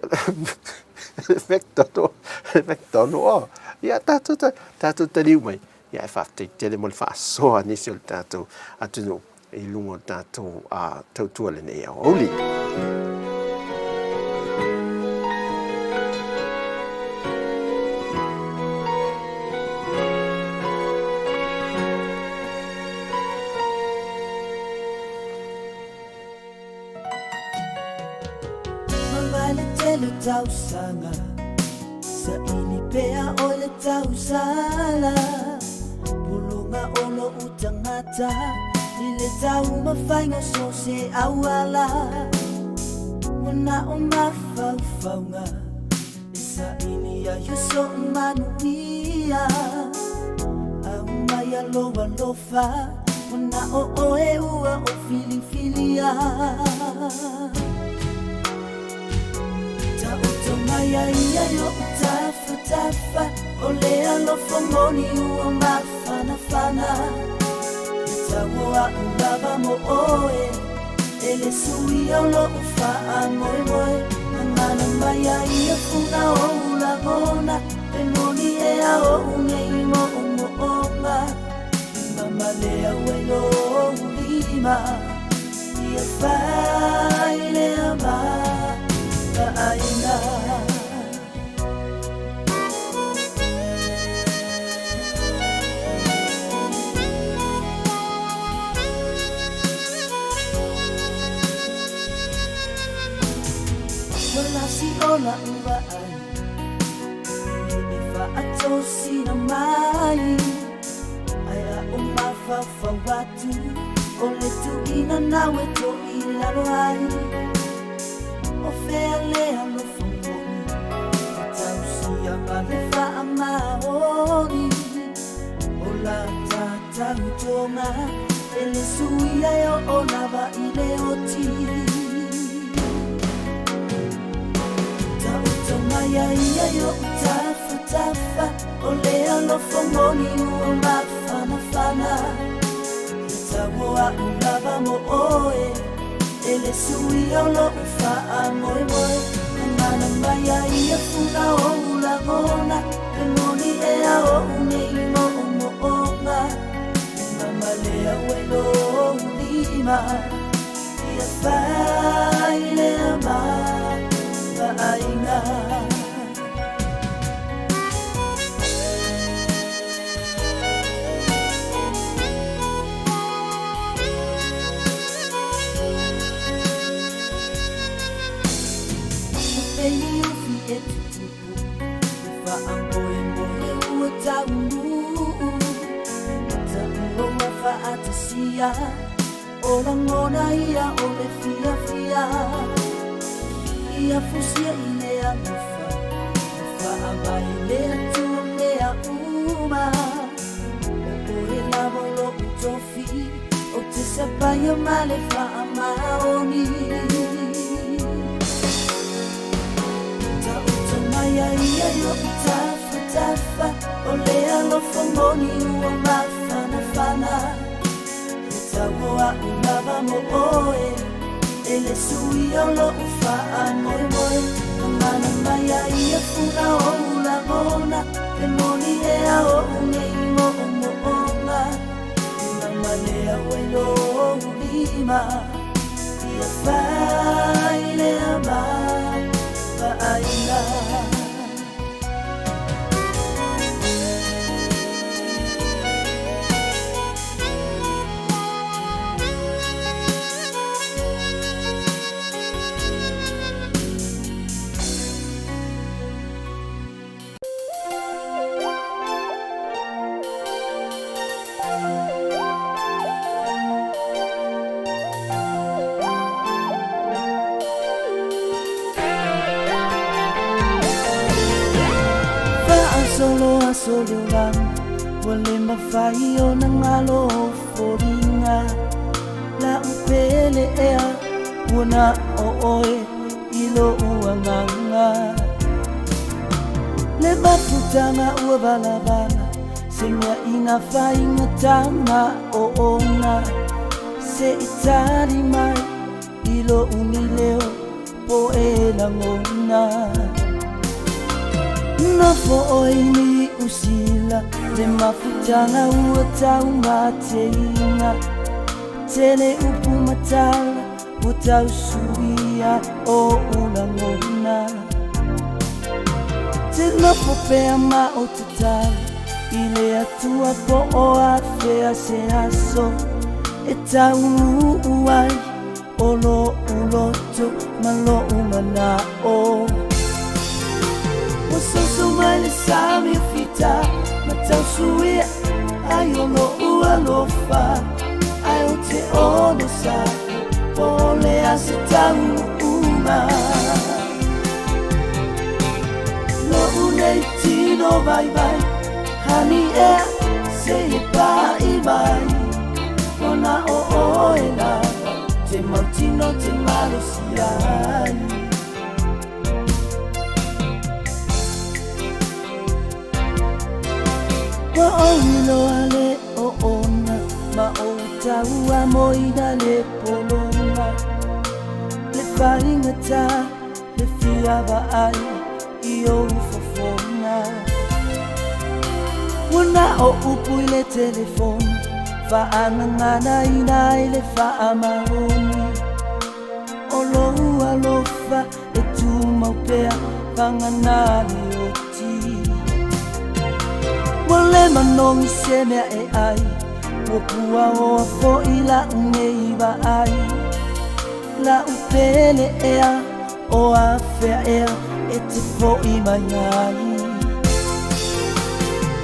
le McDonald, le McDonald, oh. Ia tatou, tatou taliu mai, ia ae faafetai tele mo le faasoa a nisi o le tatou atunuu. i luga o le tatou tautua lenei aoauli. Mavae le tele tausaga Saili pea oe le tausala Pulunga o lou tagata I le taumafaiga so se auala Manao mafaufauga E saili ai o so'u manuia Aumai lou alofa Manao oe ua ou filifilia Taoto mai a ia i o'u tafatafa O le alofa moni ua mafanafana E tau o a'u lava mo oe E le suia o lo'u faamoemoe Gagana mai a ia funa o'u lagona E moni ea o'u nei mo'omo'oga I mamalea ai lou lima Ia fai lea ma ka ʻāina. Ua lasi o la'u vaai E le faatosina mai Ae a ou mafaufau atu O le tuuina nau e toilalo ai O fea le alofa moni E tausia ma le faamaoni O la tatautoga E le suia e oo lava i le oti Taoto mai a ia i o'u tafatafa O le. alofa moni ua mafanafana Ia tau o a'u lava mo oe E le suia o lo'u faamoemoe Gagana mai ai ia funa o'u lagona E moni ea o'u nei mo'omo'oga E mamalea ai lou lima Ia fai lea ma vaaiga. E pei ni ufi e tutupu, e faamoemoe ua taunuu, Taua ua faatasia, o lagona ia o le fiafia. Ia fusia i le alofa, ua faavae le Atua mea uma. O oe lava o lo'u tofi, ou te sapaia ma le faamaoni. Taoto mai ai ia i o'u tafatafa, o le alofa moni ua mafanafana. Ia tau o a'u lava mo oe, e le suia o lo'u faamoemoe. Gagana mai ai ia funa o'u lagona, e moni ea o'u nei mo'omo'oga. E mamalea ai lou lima, ia fai lea ma vaaiga. Faasolo aso le olaga, ua le mafai ona galo ou foliga. La'u pele ea ua na o oe i lo'u agaga. Le mafutaga ua valavala, se mea ina faigata ma oona. Se i tali mai i lo'u nei leo po e lagona. Nofo oe i Niu Sila, le mafutaga ua taumateina. Tele upu ma tala ua tausuia o'u lagona. Te nofo pea ma o tatalo i le Atua po o afea se aso e taunuu ai o lo'u loto ma lo'u mana'o. Ua soso mai le sami o fita ma tausuia ai o lo'u alofa, ae ou te onosai po o le a se taunuuga. Lo'u nei tino vaivai, hani ea se i pa'i mai, ua na o oe lava te mautino te malosi ai. Ua ou iloa le oona ma ou tauamoina le pologa, le faigata le fia vaai i ou fofoga. Ua na o upu i le telefoni, faagaganaina ai le faamaoni. O lou alofa e tumau pea vagana le oti. Ua le manogi se mea e ai, ua puaoa foi la'u nei vaai. La'u pele ea o afea ea e te fo'i mai ai.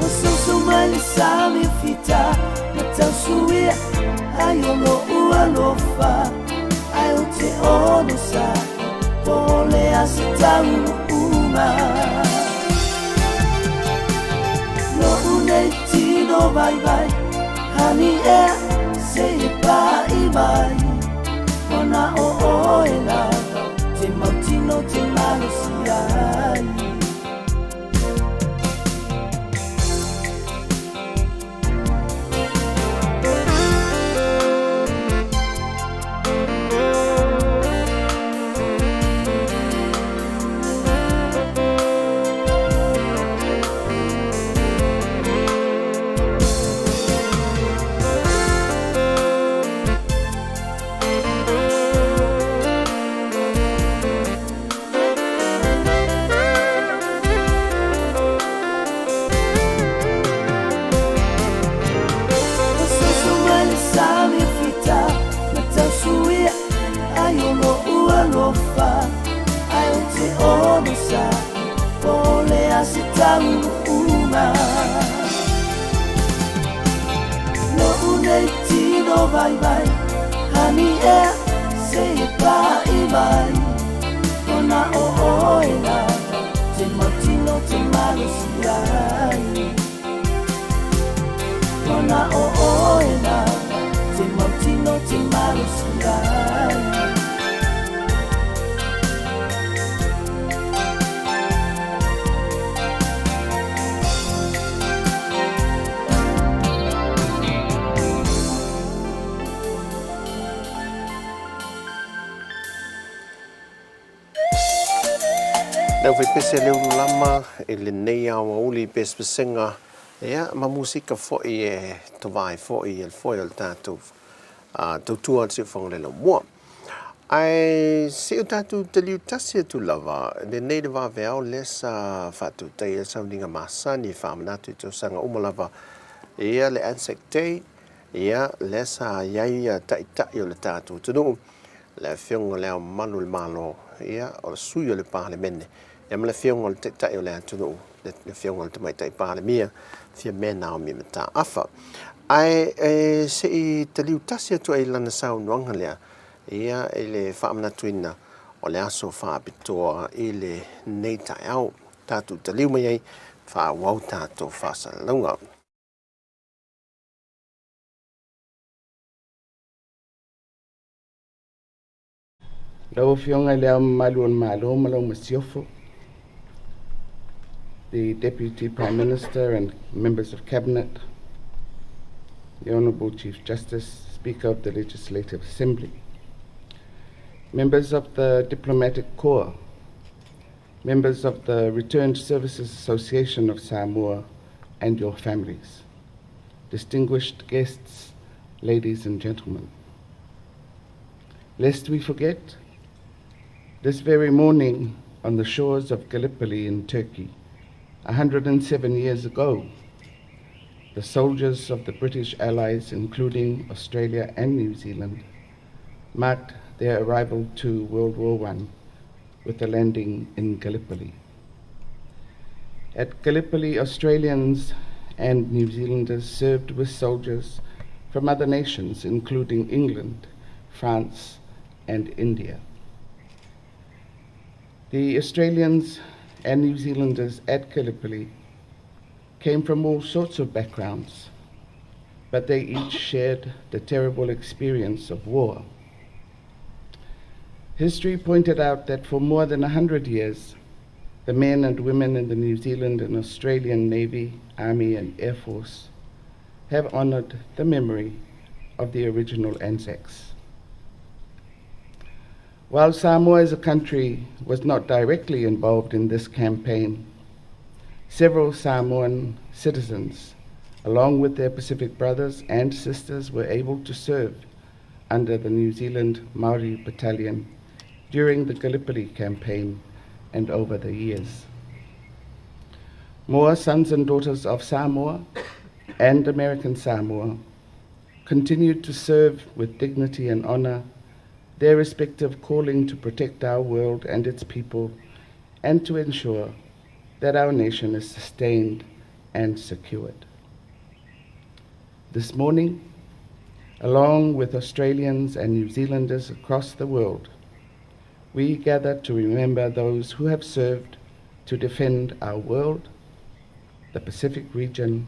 Ua soso mai le sami o fita ma tausuia ai o lo'u alofa, ae ou te onosai po o le a se taunuuga. Lo'u nei tino vaivai, hani ea se i pa'i mai, ua na o oe lava te mautino te malosi ai. vaivai Hani ea se i pa'i mai Ona o oe lava Te mautino te malosi ai Ona o oe lava Te mautino te malosi ai. Le aufaipese a Leululama i lenei aoauli pesepesega ia ma musika foi e tovae foi i le foe o le tatou tautua i le Siufogoga Laumua. Ae se i o tatou taliu tasi atu lava, lenei le vaveao lea sa faatautaia ai le sauniga masani e faamanatu i tausaga uma lava, ia le Anzac Day, ia lea sa i ai ia taitai o le tatou atunuu, le Afioga i Le Ao Mamalu o le Malo, ia o le sui o le Palemene, ia ma le Afioga i le Taitai o le atunuu, le Afioga i le Tamaitai Palemia, Fiame Naomi Mataafa. Ae e, se i taliu tasi atu ai i lana saunoaga lea, ia i le faamanatuina o le aso faapitoa i lenei taeao. Tatou taliu mai ai, faaauau tatou faasalalauga. Lau Afioga i Le Ao Mamalu o le Malo ma lau Masiofo, the Deputy Prime Minister and members of Cabinet, the Honourable Chief Justice, Speaker of the Legislative Assembly, members of the Diplomatic Corps, members of the Returned Services Association of Samoa and your families, distinguished guests, ladies and gentlemen. Lest we forget, this very morning on the shores of Gallipoli in Turkey, 107 years ago, the soldiers of the British Allies, including Australia and New Zealand, marked their arrival to World War I with the landing in Gallipoli. At Gallipoli, Australians and New Zealanders served with soldiers from other nations, including England, France, and India. The Australians and New Zealanders at Gallipoli came from all sorts of backgrounds, but they each shared the terrible experience of war. History pointed out that for more than 100 years, the men and women in the New Zealand and Australian Navy, Army, and Air Force have honoured the memory of the original Anzacs. While Samoa as a country was not directly involved in this campaign, several Samoan citizens, along with their Pacific brothers and sisters, were able to serve under the New Zealand Maori Battalion during the Gallipoli campaign and over the years. More sons and daughters of Samoa and American Samoa continued to serve with dignity and honor their respective calling to protect our world and its people and to ensure that our nation is sustained and secured. This morning, along with Australians and New Zealanders across the world, we gather to remember those who have served to defend our world, the Pacific region,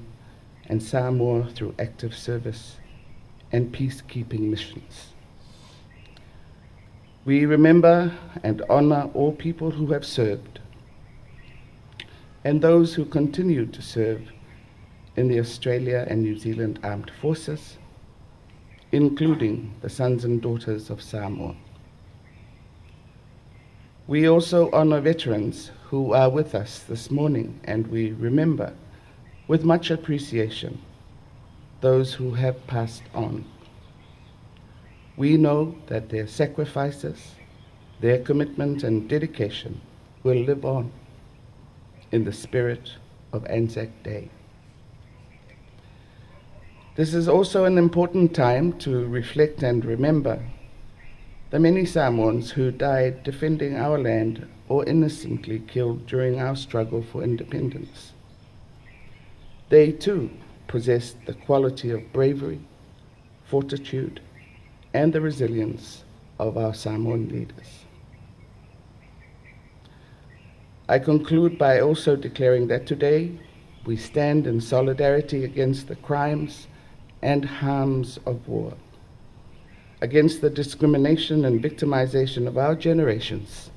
and Samoa through active service and peacekeeping missions. We remember and honor all people who have served and those who continue to serve in the Australia and New Zealand Armed Forces, including the sons and daughters of Samoa. We also honor veterans who are with us this morning, and we remember with much appreciation those who have passed on. We know that their sacrifices, their commitment and dedication will live on in the spirit of Anzac Day. This is also an important time to reflect and remember the many Samoans who died defending our land or innocently killed during our struggle for independence. They too possessed the quality of bravery, fortitude, and the resilience of our Samoan leaders. I conclude by also declaring that today we stand in solidarity against the crimes and harms of war, against the discrimination and victimization of our generations,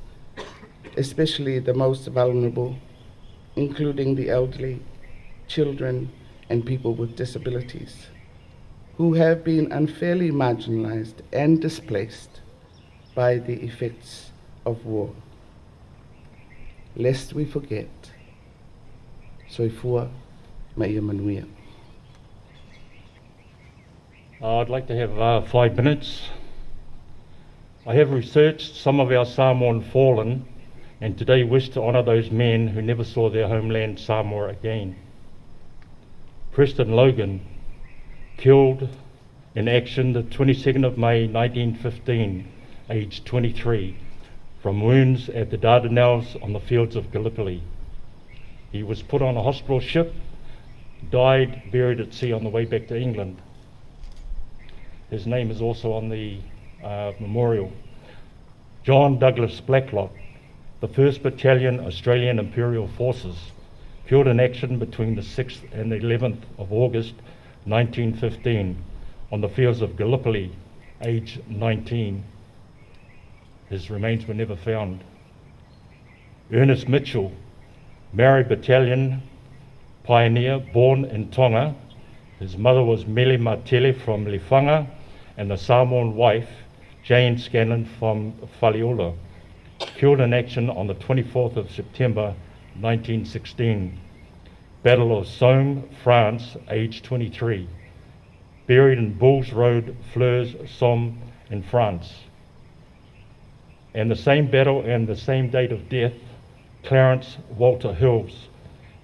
especially the most vulnerable, including the elderly, children, and people with disabilities, who have been unfairly marginalized and displaced by the effects of war. Lest we forget, soifua ma ia manuia. I'd like to have 5 minutes. I have researched some of our Samoan fallen and today wish to honour those men who never saw their homeland Samoa again. Preston Logan, killed in action the 22nd of May 1915, aged 23, from wounds at the Dardanelles on the fields of Gallipoli. He was put on a hospital ship, died, buried at sea on the way back to England. His name is also on the memorial. John Douglas Blacklock, the 1st Battalion Australian Imperial Forces, killed in action between the 6th and the 11th of August 1915 on the fields of Gallipoli, age 19. His remains were never found. Ernest Mitchell, Maori Battalion pioneer, born in Tonga. His mother was Mele Matele from Lefaga and the Samoan wife, Jane Scanlon from Faleula, killed in action on the 24th of September 1916. Battle of Somme, France, age 23. Buried in Bulls Road, Flers, Somme in France. And the same battle and the same date of death, Clarence Walter Hills,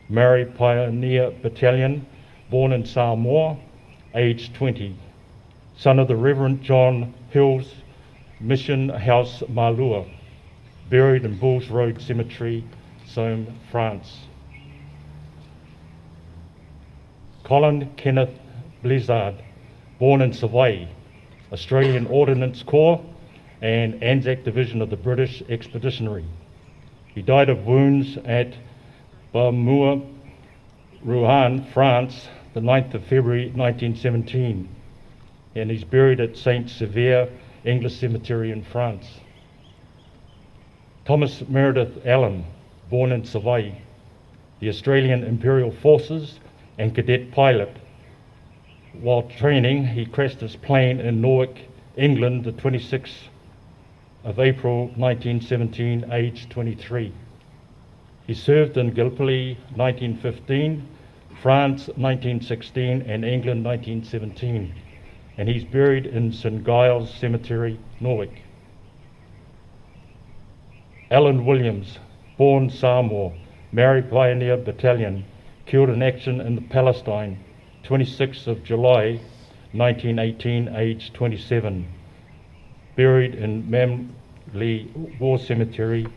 Maori Pioneer Battalion, born in Samoa, age 20, son of the Reverend John Hills, Mission House, Malua, buried in Bulls Road Cemetery, Somme, France. Colin Kenneth Blizzard, born in Savoy, Australian Ordnance Corps and Anzac Division of the British Expeditionary. He died of wounds at Bamur Rouen, France, the 9th of February 1917, and he's buried at Saint Sever English Cemetery in France. Thomas Meredith Allen, born in Savoy, the Australian Imperial Forces and cadet pilot. While training, he crashed his plane in Norwich, England, the 26th of April 1917, aged 23. He served in Gallipoli 1915, France 1916, and England 1917, and he's buried in St Giles Cemetery, Norwich. Alan Williams, born Samoa, Maori Pioneer Battalion, killed in action in the Palestine, 26th of July 1918, aged 27, buried in Mamley War Cemetery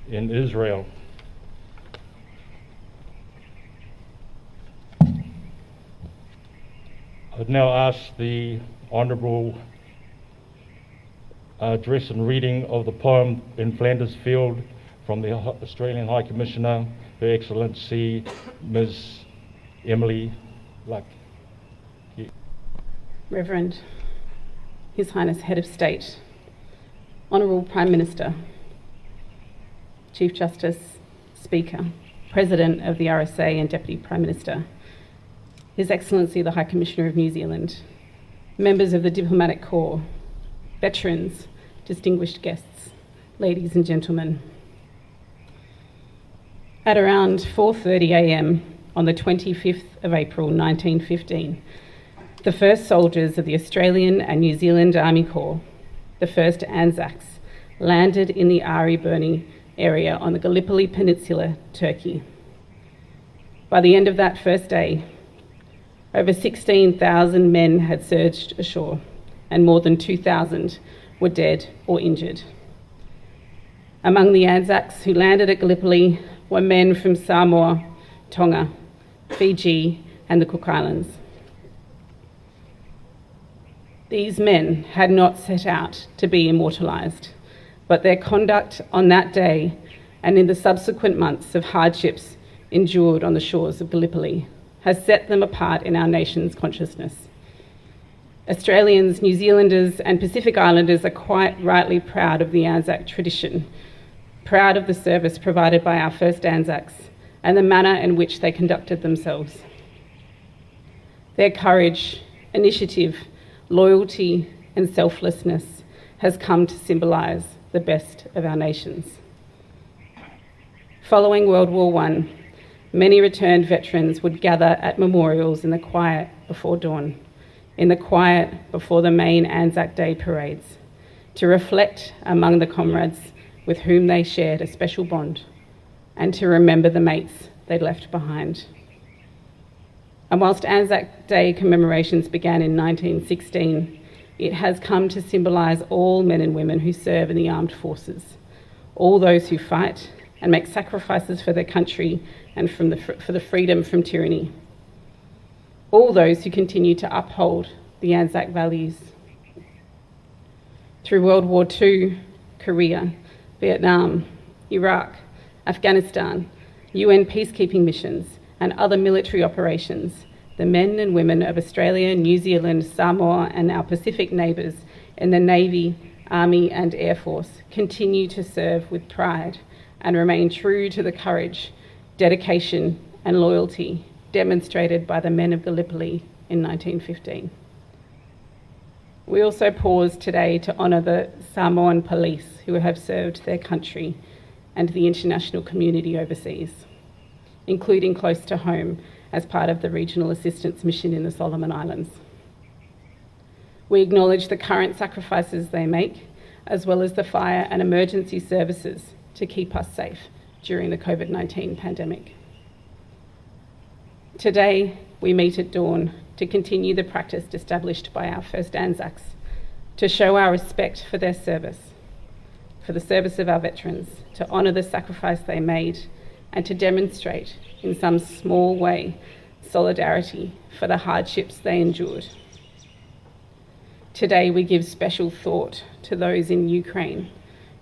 in Israel. I'd now ask the Honourable address and reading of the poem In Flanders Field from the Australian High Commissioner, Her Excellency Ms. Emily Luck. Reverend His Highness Head of State, Honourable Prime Minister, Chief Justice, Speaker, President of the RSA and Deputy Prime Minister, His Excellency the High Commissioner of New Zealand, members of the Diplomatic Corps, veterans, distinguished guests, ladies and gentlemen. At around 4:30 a.m. on the 25th of April 1915, the first soldiers of the Australian and New Zealand Army Corps, the 1st Anzacs, landed in the Ari Burni area on the Gallipoli Peninsula, Turkey. By the end of that first day, over 16,000 men had surged ashore and more than 2,000 were dead or injured. Among the Anzacs who landed at Gallipoli were men from Samoa, Tonga, Fiji, and the Cook Islands. These men had not set out to be immortalised, but their conduct on that day and in the subsequent months of hardships endured on the shores of Gallipoli has set them apart in our nation's consciousness. Australians, New Zealanders, and Pacific Islanders are quite rightly proud of the Anzac tradition, proud of the service provided by our first Anzacs and the manner in which they conducted themselves. Their courage, initiative, loyalty, and selflessness has come to symbolise the best of our nations. Following World War I, many returned veterans would gather at memorials in the quiet before dawn, in the quiet before the main Anzac Day parades, to reflect among the comrades with whom they shared a special bond and to remember the mates they'd left behind. And whilst Anzac Day commemorations began in 1916, it has come to symbolise all men and women who serve in the armed forces, all those who fight and make sacrifices for their country and from the, for the freedom from tyranny, all those who continue to uphold the Anzac values. Through World War II, Korea, Vietnam, Iraq, Afghanistan, UN peacekeeping missions, and other military operations, the men and women of Australia, New Zealand, Samoa, and our Pacific neighbours in the Navy, Army, and Air Force continue to serve with pride and remain true to the courage, dedication, and loyalty demonstrated by the men of Gallipoli in 1915. We also pause today to honour the Samoan police who have served their country and the international community overseas, including close to home as part of the Regional Assistance Mission in the Solomon Islands. We acknowledge the current sacrifices they make, as well as the fire and emergency services to keep us safe during the COVID 19 pandemic. Today, we meet at dawn to continue the practice established by our first Anzacs, to show our respect for their service, for the service of our veterans, to honour the sacrifice they made, and to demonstrate in some small way solidarity for the hardships they endured. Today, we give special thought to those in Ukraine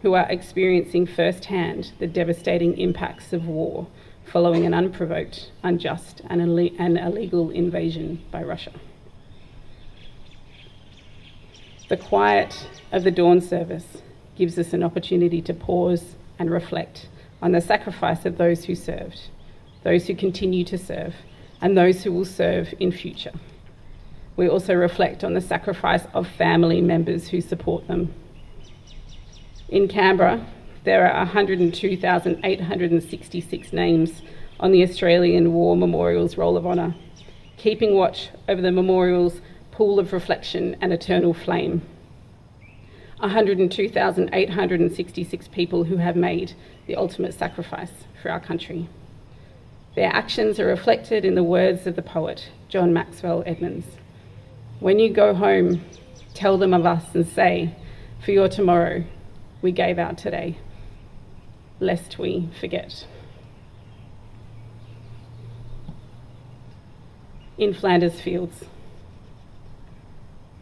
who are experiencing firsthand the devastating impacts of war following an unprovoked, unjust, and, and illegal invasion by Russia. The quiet of the dawn service gives us an opportunity to pause and reflect on the sacrifice of those who served, those who continue to serve, and those who will serve in future. We also reflect on the sacrifice of family members who support them. In Canberra, there are 102,866 names on the Australian War Memorial's Roll of Honour, keeping watch over the memorial's pool of reflection and eternal flame. 102,866 people who have made the ultimate sacrifice for our country. Their actions are reflected in the words of the poet, John Maxwell Edmonds. When you go home, tell them of us and say, For your tomorrow, we gave out today, lest we forget. In Flanders Fields.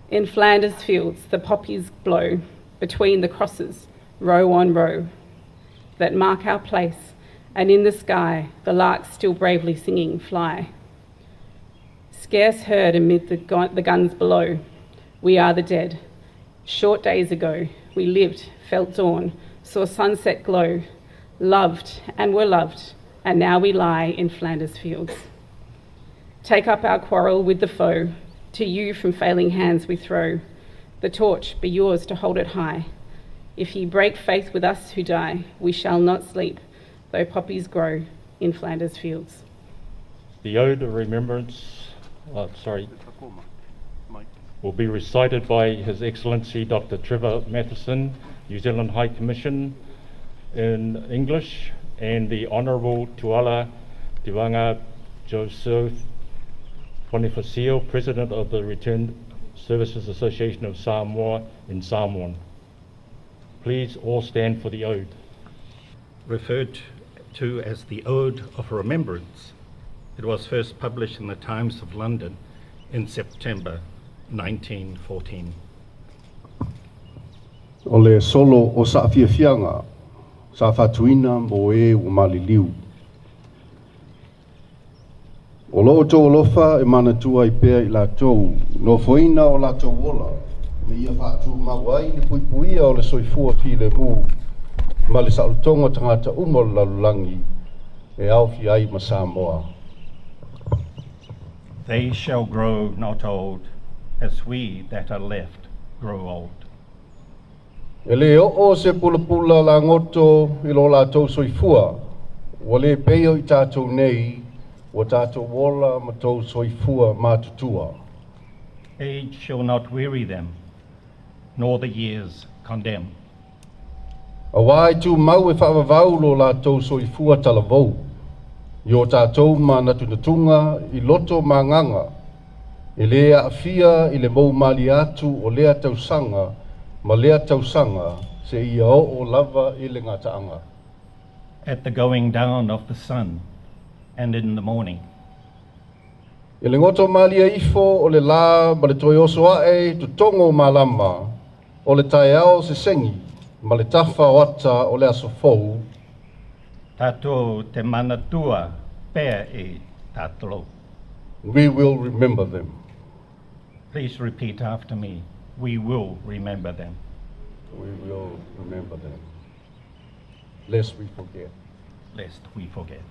In Flanders Fields, the poppies blow between the crosses, row on row, that mark our place, and in the sky, the larks still bravely singing fly. Scarce heard amid the, gu- the guns below, we are the dead. Short days ago, we lived, felt dawn, saw sunset glow, loved and were loved, and now we lie in Flanders fields. Take up our quarrel with the foe, to you from failing hands we throw. The torch be yours to hold it high. If ye break faith with us who die, we shall not sleep, though poppies grow in Flanders fields. The Ode of Remembrance, sorry, will be recited by His Excellency Dr. Trevor Matheson, New Zealand High Commission in English, and the Honourable Tuala Tevaga Joseph Ponifasio, President of the Returned Services Association of Samoa in Samoan. Please all stand for the ode. Referred to as the Ode of Remembrance, it was first published in the Times of London in September 1914. O le solo o saafiafiaga sa faatuina mo e ua maliliu. O lo outou alofa e manatua ai pea i latou nofoina o latou ola ina ia faatumau ai le puipuia o le soifua filemu ma le saolotoga o tagata uma o le lalolagi e aofia ai ma Samoa. They shall grow not old, as we that are left grow old. E lē oo se pulapula lagoto i lo latou soifua, ua le pei o i tatou nei, ua tatou ola ma tou soifua matutua. Age shall not weary them, nor the years condemn. Auā e tumau e faavavau lo latou soifua talavou, i o tatou manatunatuga i loto ma agaga, E lē aafia i le moumalie atu o lea tausaga ma lea tausaga seia oo lava i le gataaga. At the going down of the sun and in the morning. I le goto malie ifo o le lā ma le toe oso aʻe i totogo o malama o le taeao sesegi ma le tafa o ata o le aso fou. Tatou te manatua pea i tatou. We will remember them. Please repeat after me. We will remember them. We will remember them. Lest we forget. Lest we forget.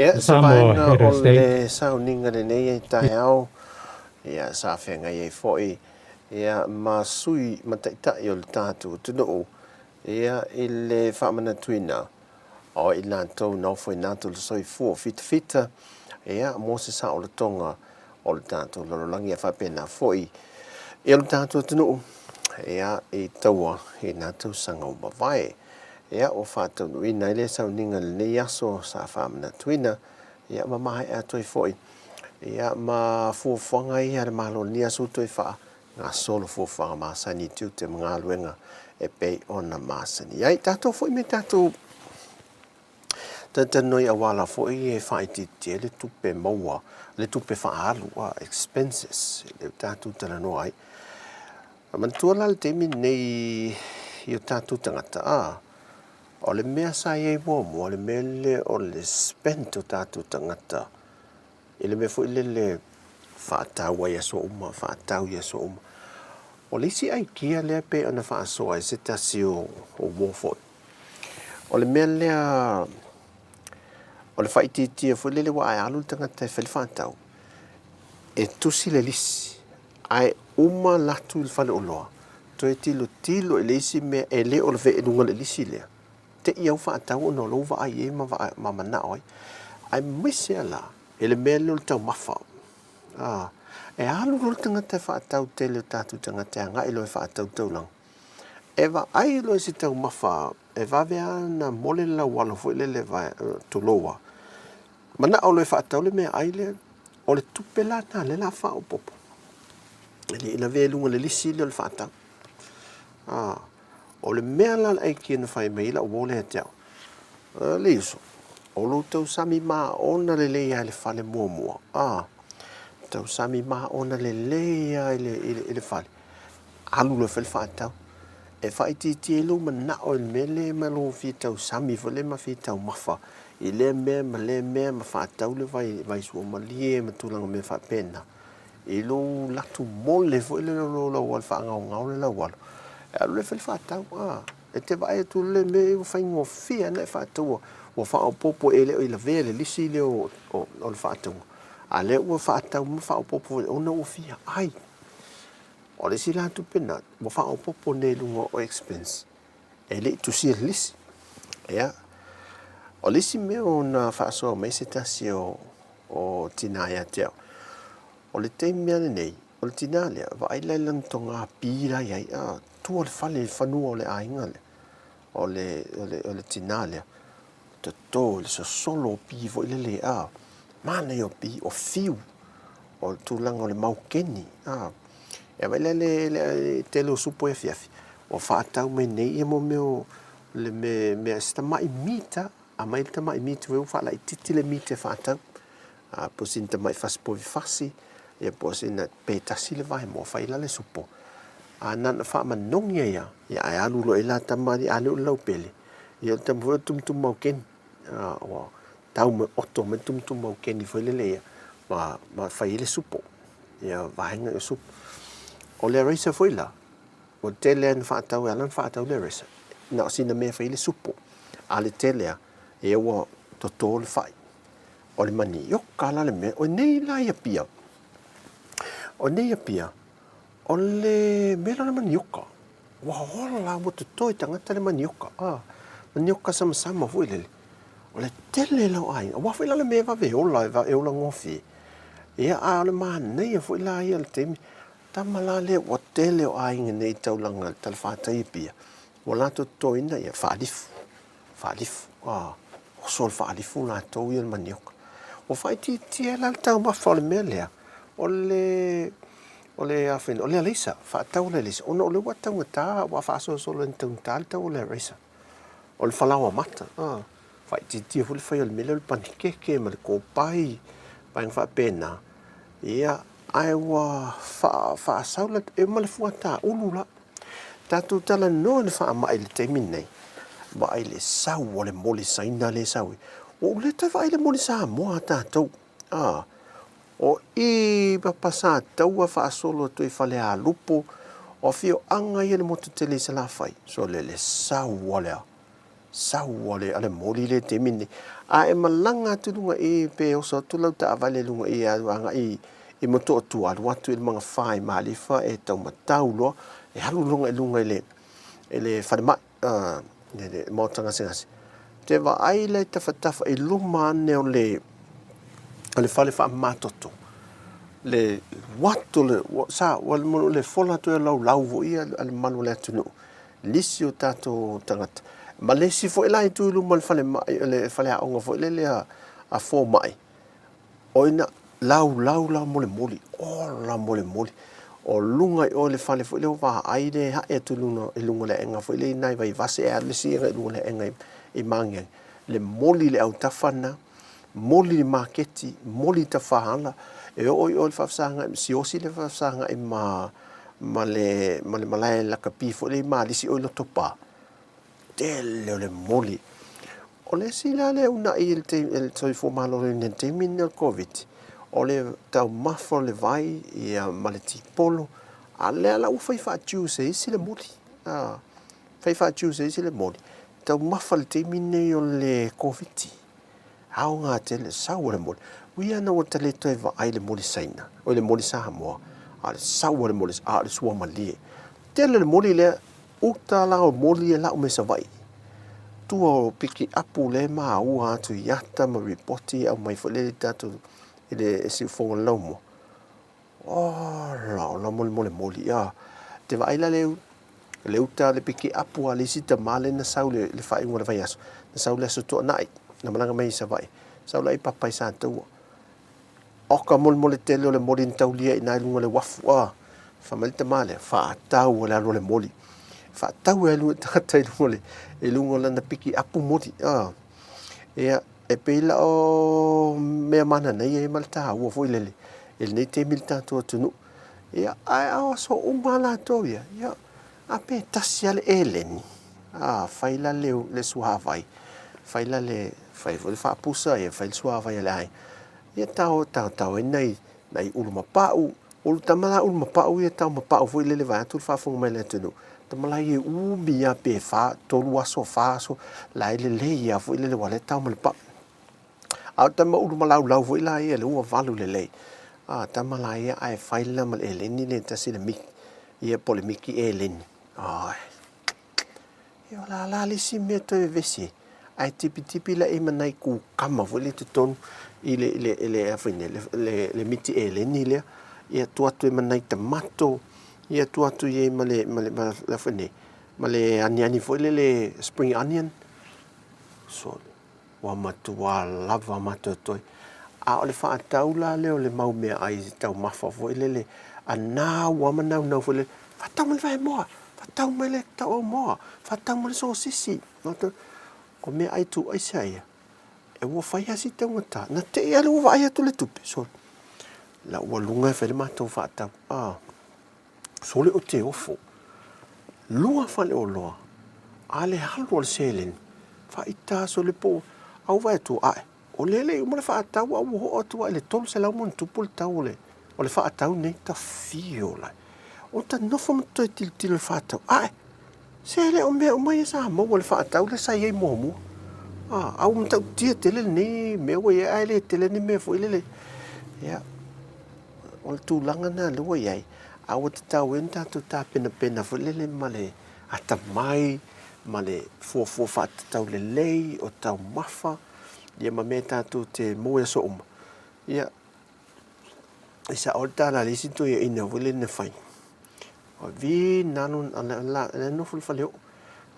Ia, se vaega o le sauniga lenei e taeao, ia, sa feagai ai foi, ia, ma sui ma taitai o le tatou atunuu, ia, i le faamanatuina o i latou na ofo i natou le soifua fitafita, ia, mo se saolotoga o le tatou lalolagi, a faapena foi i lo tatou atunuu, ia, i taua i nā tausaga ua mavae. Ia, ua faataunuuina ai lea sauniga i lenei aso sa faamanatuina, ia, ma maea atu ai foi, ia, ma fuafuaga ia a le Malo i lenei aso ua toe faagasolo fuafuaga masani i tiute ma galuega e pei ona masani ai. Tatou foi me tatou talatalanoa i auala foi e faaitiitia ai le tupe maua, le tupe faaalu, expenses, lea ua tatou talanoa ai. Manatua la le taimi lenei i o tatou tagata, a, o le mea sa i ai muamua, o le mea lea o le spend o tatou tagata i le mea foi lele faatau ai aso uma, faatau i aso uma. O le isi aikia lea pei ona faasoa ai se tasi o uo foi, o le mea lea o le faaitiitia foi lele aua a alu le tagata e fai le faatau, e tusi le lisi, ae uma alu atu i le faleoloa, toe tilotilo i le isi mea e le o lavea i luga o le lisi lea, te i au faatau ona o lou vaai i ai ma, ma manao ai. Aemaise lava la i le mea lea o le taumafa. A, e alu loa le tagata e faatau tele o tatou tagata e agai loa e faatau taulaga. E vaai loa i se taumafa e vave lava ona mole le laualo foi lele, tulou lava. Manao loa e faatau le meaai lea, o le tupe la lena lea o le a faaopoopo. E le i lavea i luga o le lisi lea o le faatau. A, o le mea la le aikia na fai mai ai lau uo lea ia te au, le uso, o lou tausami maona lelei lava i le fale muamua, a, tausami maona lelei lava i le, i le, i le fale, alu loa e fai le faatau. E faaitiitia ai lou manao i le mea lea ma lou fia tausami foi lea ma fia taumafa i lea mea ma lea mea ma faatau le vai, vai suamalie ma tulaga mea faapena i lou latu mole foi lea o lou laualo faagaogao le laualo e alu lea e fai le faatau a e te vaai atu i le mea ua faigofie ona e faataua ua faaopoopo e le o i lavea le lisi lea o, o, o le faatauga a lea ua faatau ma faaopoopo foi ona ua fia ai. O le isi la tupe lena ua faaopoopo nei i luga o expense e le i tusia le lisi. Ia, o le isi mea na faasoa mai se tasi o, o tinā ia te au, o le taimi lava lenei, o le tinā lea, vaai la i lana toga pi la i ai, a, tua le fale i le fanua o le aiga lea, o le, o le, o le tinā lea, toto i le sosolo o pi foi lele, a, manaia o pi, o fiu, o le tulaga o le maukeni, a. E vaai la le, le, le tele o supo e afiafi, ua faatau mai nei ia mo mea o le me, mea se tamai mita, aumai le tamai mita foi ua faalaitiiti le mita e faatau. A, po o sina tamai fasi povi fasi, ia po o sina pe tasi le vaemoa fai la le supo. A na ona faamanogi ai lava, ia ae alu loa i la tama alii, a lea o le laupele, ia o le tama foi o le tumutumu maukeni. A, ua tau mai oto mai le tumutumu maukeni foi lele ia, ma, ma fai ai le supo. Ia vaega o supo. O le eraser foi la, ua tele lava ina faatau e ala ona faatau le eraser, na o sina mea e fai ai le supo. A le tele lava, ia ua toto le fai. O le manioka la le mea, o nei la i Apia, o nei Apia, o le mea la o le manioka, ua ola ua toto i tagata le manioka, a, manioka samasama foi lele. O le tele la o aiga, aua foi la le mea e vave ola, e ola gofie. Ia, a o le manaia foi la ia o le taimi, tama la lea ua tele o aiga nei i taulaga i le talafatai i Apia, ua latou totoina ia faalifu, faalifu, a, oso le faalifu latou ia le manioka. Ua faaitiitia ai la le taumafa o le mea lea, o le, o le, a o le alaisa, faatau le alaisa, ona o lea ua taugata, ua faasolosolo ina taugata le tau o le alaisa. O le falaoa mata, a, faaitiitia foi le fai o le mea lea o le panikeke ma le kopai, vaega faapena, ia, ae ua faasau la, e ma le fuata ulu la. Tatou talanoa i le faamai i le taimi lenei, vaai le sau o le moli Saina lea e sau ai. Ua ou le toe vaai i le moli Samoa a tatou, a, o i Papasataua faasolo atu i Falealupo, o afioaga ia i le motu tele i Salafai, sole le sau a le a. Sau a le, a le moli lea i le taimi lenei. A e malaga atu i luga i, pe oso atu lau taavale i luga i, alu agai i Motootua, alu atu i le Magafa i Malifa e taumatau loa, e alu loa i luga i le, i le falemai, i le maota gasegase. Te vaai la i tafatafa i luma ane o le, o le fale faamamatoto, le alu atu o le, sa, ua le fola atu ai o laulau foi ia a le mamalu o le atunuu. nisi o tatou tagata. Ma le isi foi la itu i luma o le falemai, o le faleaoga foi lele a fomai, o ina laulau la molemoli, ola molemoli. O luga i o i le fale foi lea o Vaai lea e ae atu i luga, i luga o le aega foi lea i ina i Vaivase e alu le isi agai i luga o le aega i, i Magiagi. Le moli i le autafa lena, moli i le maketi, moli i tafaala, e oo i o i le faafesagai, siosi le faafesagai ma, ma le, ma le malae lakapi foi lea i Malisi o i Lotopa, tele o le moli. O le isi la lea uunai i le, i le soifua maloloina i le taimi lenei o le Koviti, o le taumafa o le vai ia, ma le tipolo, a lea la ua fai faa-juice e isi le moli. A, fai faa-juice e isi le moli, taumafa i le taimi lenei o le Koviti. Aoga tele, sau o le moli. Ui ana ua ta le toe vaai i le moli Saina, oi le moli Samoa, a o le sau o le moli, a o le suamalie. Tele le moli lea, uta la o moli e lau mai Savaii. Tua o piki apu lea e maua atu i ata ma ripoti e aumai foi lea i tatou i le siufogo o le laumua. Ola, ola molemole moli, a. Te vaai la le, le uta le piki apu a le isi tama lea na sau le, le faaiuga o le vaiaso. Na sau le aso Tuanai, na malaga mai i Savaii. Sau la i Papa i Sataua. O ka molemole tele o le moli na taulia i ina i luga o le uafu, a. Fai mai le tama lea, faatau e le alu a le moli. Faatau e alu e tagata i luga o le, i luga o lana piki apu moli, a. Ia, E pei la o mea mananaia ia ma le taua foi lele i lenei taimi i le tatou atunuu. Ia, ae a o aso uma lava latou ia, ia, A pe tasi lava le eleni, a, fai la le, le suavai, fai la le, fai foi le faapusa, ia fai le suavai a le aiga. Ia tao, tao, tao ai nai, nai ulu mapa'u, ulu tama la ulu mapa'u ia tao mapa'u foi lele vaeatu le faafofoga mai a le atunuu. Tama la ia e umi lava pe fa, tolu aso, fa aso, la e lelei lava foi lele aua o lea e tao ma le pa'u. A o tama ulu malaulau foi la ia lea ua valu lelei. A, tama la ia ae fai la ma le eleni lea e tasi le miki, ia po o le miki eleni. Oi. Ia o la la le isi mea toe vevesi ai. Ae tipitipi la i ma nai kukama foi lea i totonu i le, i le, i le, a foi nei, le, le, le miti eleni lea. Ia tuu atu ai ma nai tamato, ia tuu atu i ai ma le, ma le, ma le, a foi nei, ma le aniani foi lele spring onion. Sole. Ua matua lava matoetoe. A o le faatau la lea o le mau meaai taumafa foi lele, a nau lava ma naunau foi lele, faatau mai le vaemoa, faatau mai le tauaumoa, faatau mai le sosisi. O meaai tuuaisa ia, e ua fai lava si taugata. Na te i lava lea ua vaai atu le tupe, sole, la ua luga e fai le matou faatau. A. Sole o te ofo. Lua faleoloa, a le alu o le seleni, faaita sole po au vae atu ae, o lea le i uma le faatau a ua oo atu i le 300 ma ona tupu le tau o le o le faatau nei, ta fio lai. O ta nofo ma toe tilotilo i le faatau, ae, se le o mea uma ia sa maua i le faatau lea sa i ai muamua. A, a ua matautia tele lenei mea ua i ai, ae le tele ni mea foi lele. Ia, O le tulaga lena lea ua i ai, a ua tatau ai ona tatou tapenapena foi lele ma le atamai, ma le fuafua faatatau lelei o taumafa, ia ma mea tatou te maua i aso uma. Ia, e sao le tala a le isi toeaina foi lele na fai, ua vinalo, la e nofo i le faleoo,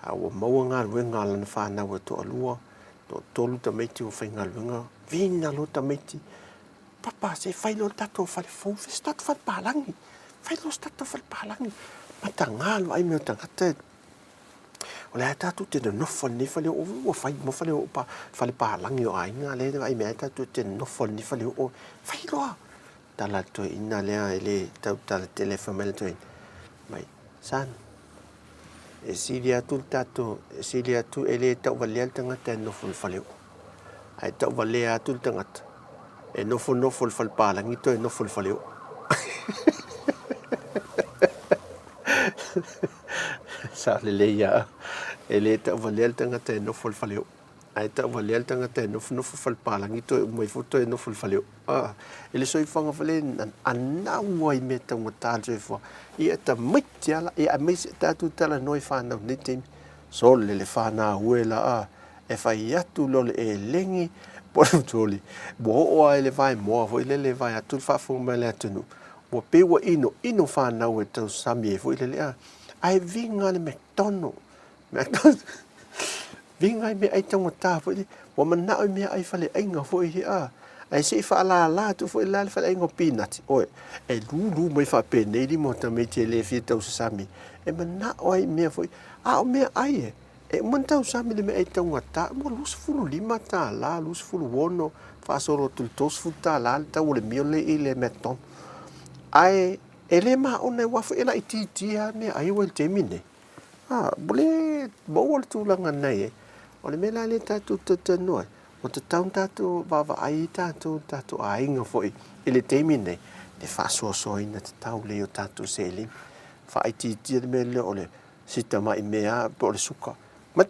a ua maua galuega a lana fanau e toalua, toatolu tamaiti ua faigaluega, vinalo tamaiti. Papa, se i fai loa le tatou fale fou, fai se tatou fale palagi, fai loa se tatou fale palagi. Mataga le vaai mai o tagata, o le a tatou te nonofo i lenei fale oo, ua fai uma fale oo, fale palagi o aiga lea e vaai mai ai tatou te nonofo i lenei fale oo, fai loa. Tala a le toeaina lea e le tautala tele, fai mai le toeaina, mai, son, e sili atu le tatou, e sili atu, e le tauvalea le tagata e nofo i le fale oo. Ae tauvalea atu le tagata, e nofonofo i le fale palagi toe nofo i le faleoo. Sao lelei ia au. E le tauvalea le tagata e nofo i le faleoo. Ae tauvalea le tagata e nofonofo i le fale palagi toe uma ifo toe nofo i le faleoo. Ah, i le soifuaga foi lea anau ai mea taugata le soifuaga. Ia tamaiti lava la, ia aemaise tatou talanoa i fanau i lenei taimi. Sole le fanau e la a, e fai atu loa le elegi po o le toli, ua oo lava i le vaemoa foi lele vae atu le faafofoga mai a le atunuu, ua pei ua inoino fanau e tausami ai foi lele a, ae viga le McDonald, McDonald, viga i meaai taugata foi lele, ua manao i meaai faleaiga foi ia a, ae se i faalala atu foi la le faleaiga o pinati, oi, e lulu mai faapenei lima o tamaiti e le fia tausasami, e manao ai i mea foi, a o meaai e, e uma ona tausami le meaai taugata, ua $25, 26, faasolo atu i le $30 le tau o le meal lea i le McDonald. Ae e le maona aua foi e laitiiti lava meaai ua i le taimi lenei. A, ua le maua le tulaga na i ai. O le mea la lea tatou te talanoa ai, ua tatau ona tatou vaavaai tatou i tatou aiga foi i le taimi lenei, le faasoasoaina tatau lelei o tatou seleni. Faaitiitia le mea lea o le si tamai mea lava po o le suka. Ma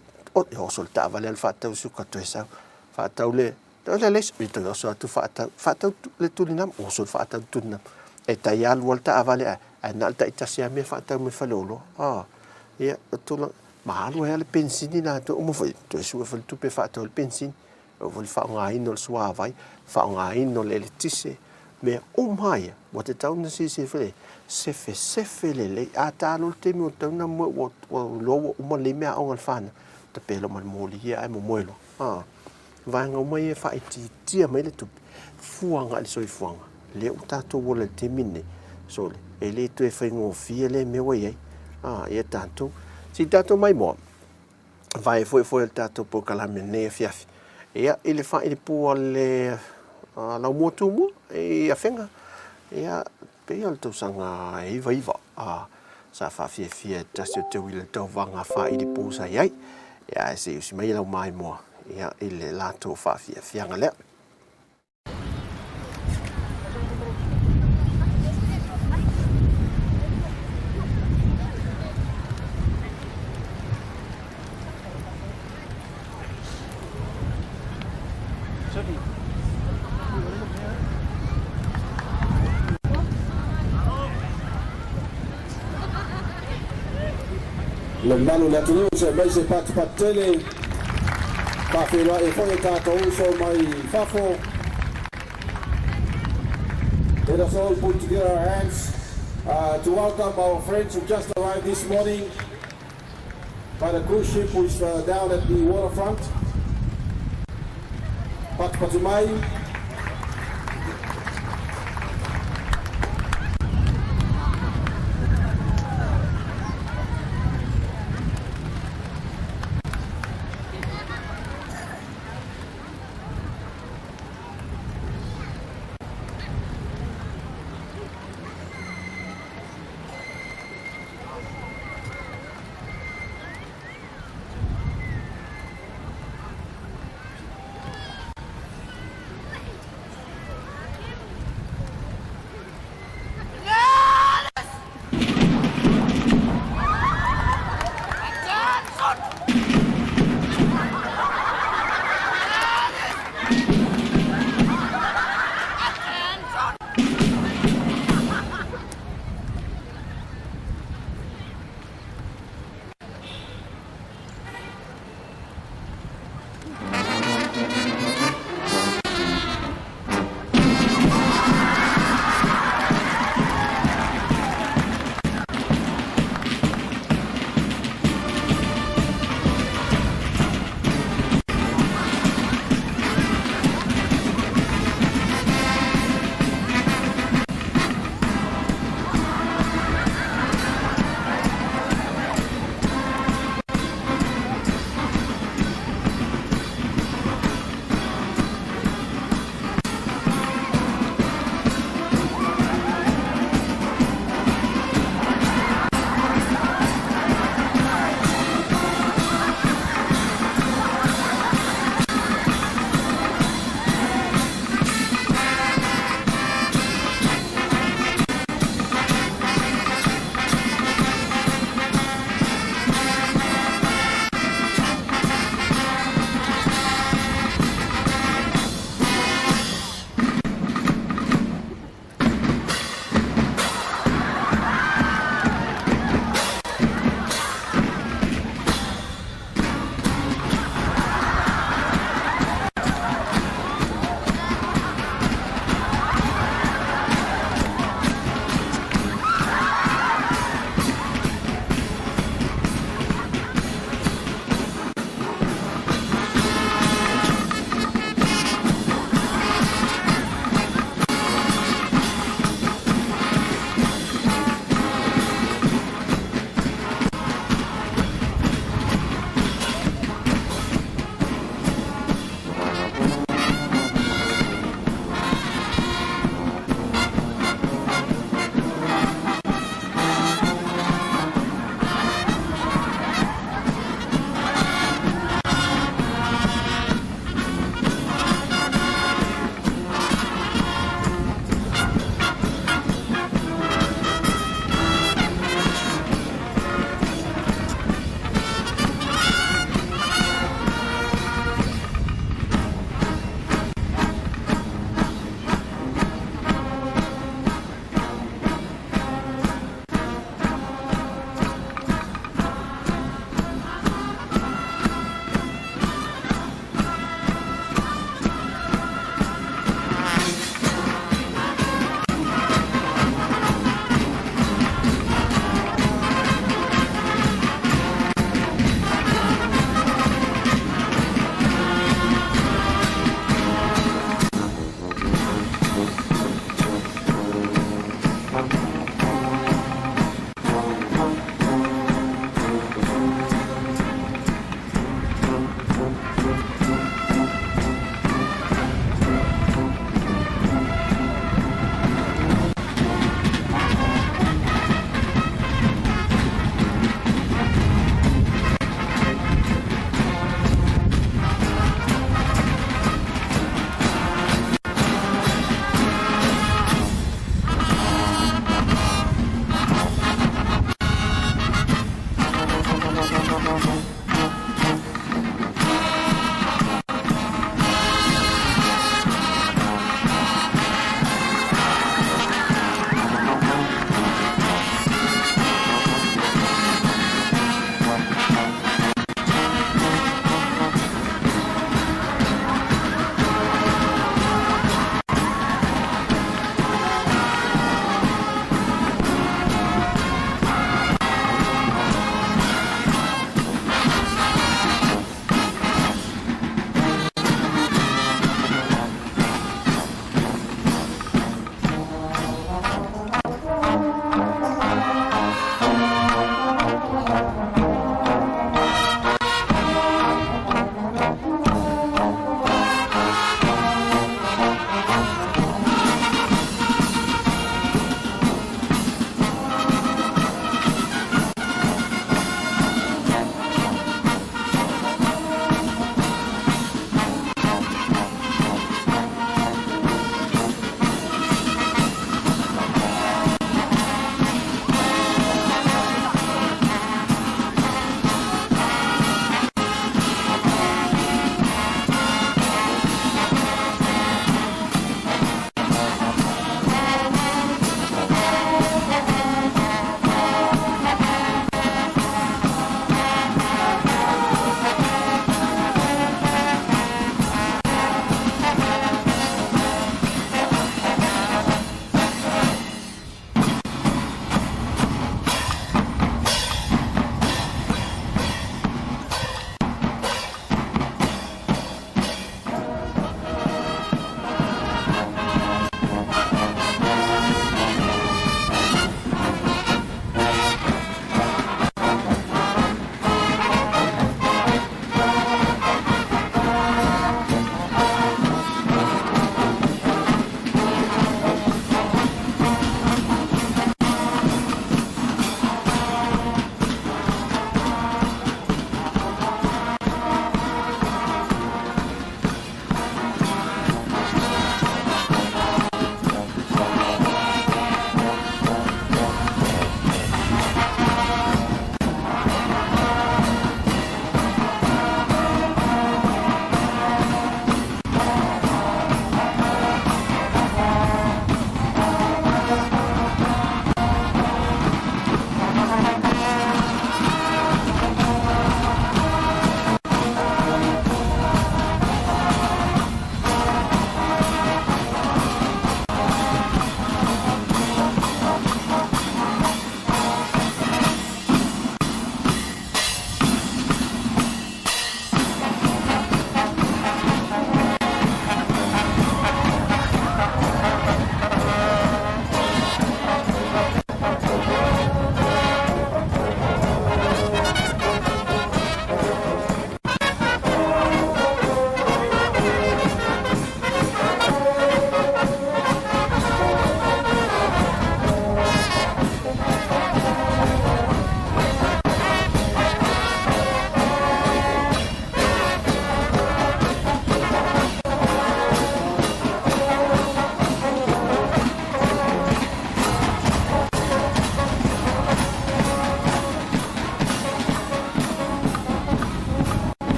e oso le taavale alu faatau suka toe sau. Faatau le o le leis, e toe oso atu faatau, faatau le tulinama, oso le faatau le tulinama. E tai alu lava le taavale ae, ae na o le taitasi lava mea faatau mai faleoloa. Ah, ia, o tulaga, ma alu ai lava le penisini latou uma foi, toe sue foi le tupe e faatau ai le penisini. E oo foi i le faaaogaina o le suavai, faaaogaina o le eletise, mea uma lava ia, ua tatau ona silasila foi lea, sefesefe lelei. A ta loa le taimi ua tatau ona moe ua iloa ua uma lelei meaaoga a le fanau, tape loa ma le moli ia ae momoe loa. A, vaega uma ia e faaitiitia mai le tupe, fua agai i le soifuaga, lea ua tatou ola i le taimi lenei, sole, e le toe faigofie lea mea ua i ai. A, ia tatou, se i tatou maimoa. vae foefoe o le tatou polokalame i lenei afiafi. Ia, i le faailepū a le Laumua Tumua i Afega, ia, pei o le tausaga e 99, a, Sa faafiafia e tasi o teu i le tauvaga faailipu sa i ai, ia, ae se i usi mai lau maimoa, ia, i le latou faafiafiaga lea. Le mamalu o le atunuu se mai se patupatu tele faafeiloai ai foi o tatou uso mai fafo. Let us all put together our hands to welcome our friends who just arrived this morning by the cruise ship who is down at the waterfront. Patupatu mai.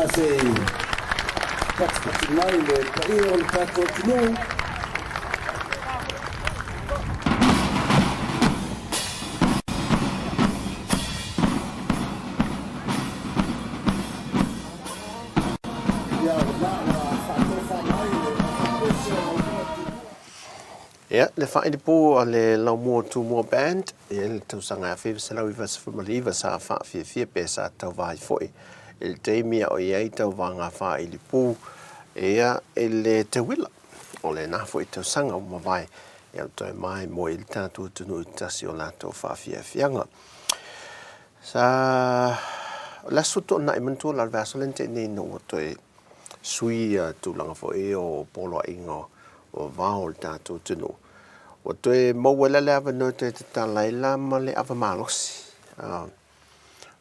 Ia se i patipati mai le paia o le tatou atunuu. Ia, o lena ua faatofa mai le Pese o Laumua Tumua. Ia, le faailipu a le Laumua Tumua Band, ia le tausaga 1999 sa faafiafia pe sa tauva ai foi i le taimi a o i ai tauvaga faailipu, ia, i le teuila o lena foi tausaga ua mavae, ia ua toe maimoa i le tatou atunuu i tasi o latou faafiafiaga. Sa, o le aso Toonai, manatua la o le vaiaso lea na tea nei ina ua toe sui ia tulaga foi ia o poloaiga o vavao o le tatou atunuu, ua toe maua ai la le avanoa e toe tatala ai la ma le ava malosi.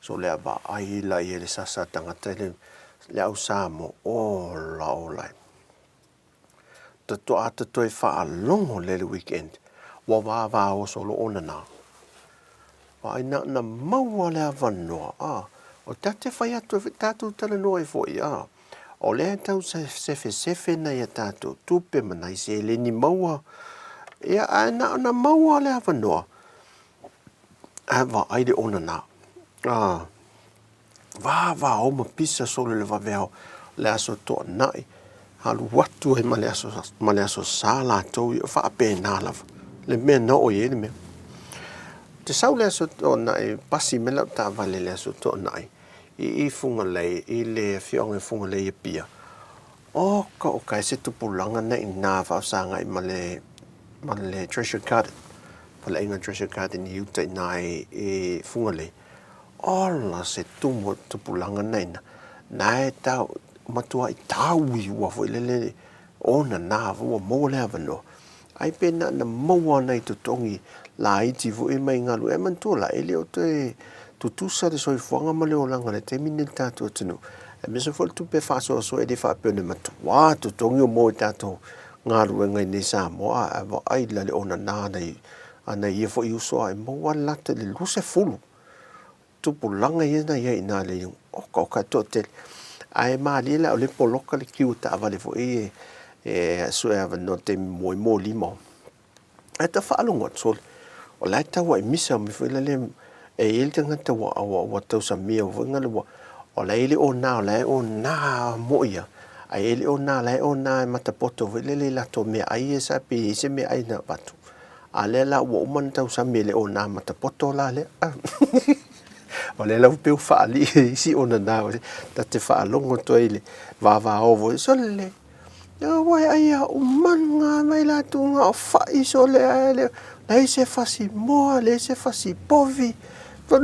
So le ava ai la ia le sasa tagata le, le au Samoa, ola ola e. Tatoa ta toe faalogo lea le weekend, ua vavao solo ona na. Vaai na na maua le avanoa, a, o ta te fai atu ai foi, tatou talanoa ai foi, a, o lea e tau sefesefe nai a tatou tupe ma nai seleni maua, ia, ae na ona maua le avanoa, ae vaai le onana, a, vavao ma pisa solo i le vaveao le aso toanai, alu atu ai ma le aso, ma le aso Sa latou, ia faapena lava le mea na oo i ai le mea. Te sau le aso toanai, pasi mai lau taavale i le aso toanai i i Fugalei, i le afioaga i Fugalei i Apia, oka oka e se tupulaga na ina faafesagai ma le, ma le Treasure Garden, faleaiga Treasure Garden i uta i ina i, i Fugalei. Ola se tumu o tupulaga na ina, na e tau, matuai taui ua foi lele ona na ua maua le avanoa. Ai pe na na maua ana i totogi laiti foi mai galu. E manatua la, e le o toe tutusa le soifuaga ma le olaga i le taimi lenei i le tatou atunuu. Aemaise foi le tupe faasoasoa e le faapea ona matua totogi o maua i tatou galuega i inei i Samoa, ae vaai la le onana a nai ia foi uso a e maua le lata i le 20 tupulaga ia na i ai i ina le oka oka e toatele. Ae malie la o lea e poloka le kiu taavale foi e, e sue avanoa taimi moi mo lima. Ae ta faalogo atu sole, o la e tau ai misa mai foi lale e i ai le tagata ua, ua, ua tausamia foi ngale ua, o la e le o nā, o la e o nā mo ia. Ae e le o nā, la e o nā e matapoto foi lele i latou meaai ia sa pe i ai se meaai na avatu. A lea la ua uma ona tausami e le onā matapoto la lea. O lea la ua pei ua faalii e isi onana ta te faalogo atu ai i le vavao foi, sole, ua e ai au maga mai latou na o fai sole ae le leai se fasi moa, leai se fasi povi. O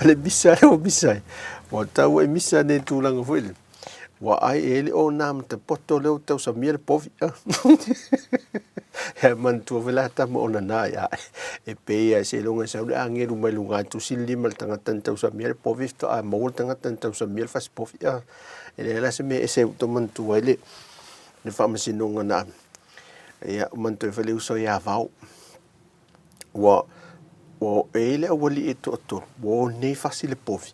le misa lea ua misa ai, ua tau ai misa nei tulaga foi lea. Ua ai e le o nā matapoto lea ua tausamia le povi. E manatua foi la tama ona nā ia e pei ai seiloga e sau le agelu mai luga e tusi le lima le tagata na tausamia le povi faatoa maua le tagata na tausamia le fasi povi. E leai la se mea ese ua manatua ai le le faamasinoga na ia manatua ai foi le uso ia Vao. Ua ua e i ai le aualii e toatolu ua o nei fasi le povi.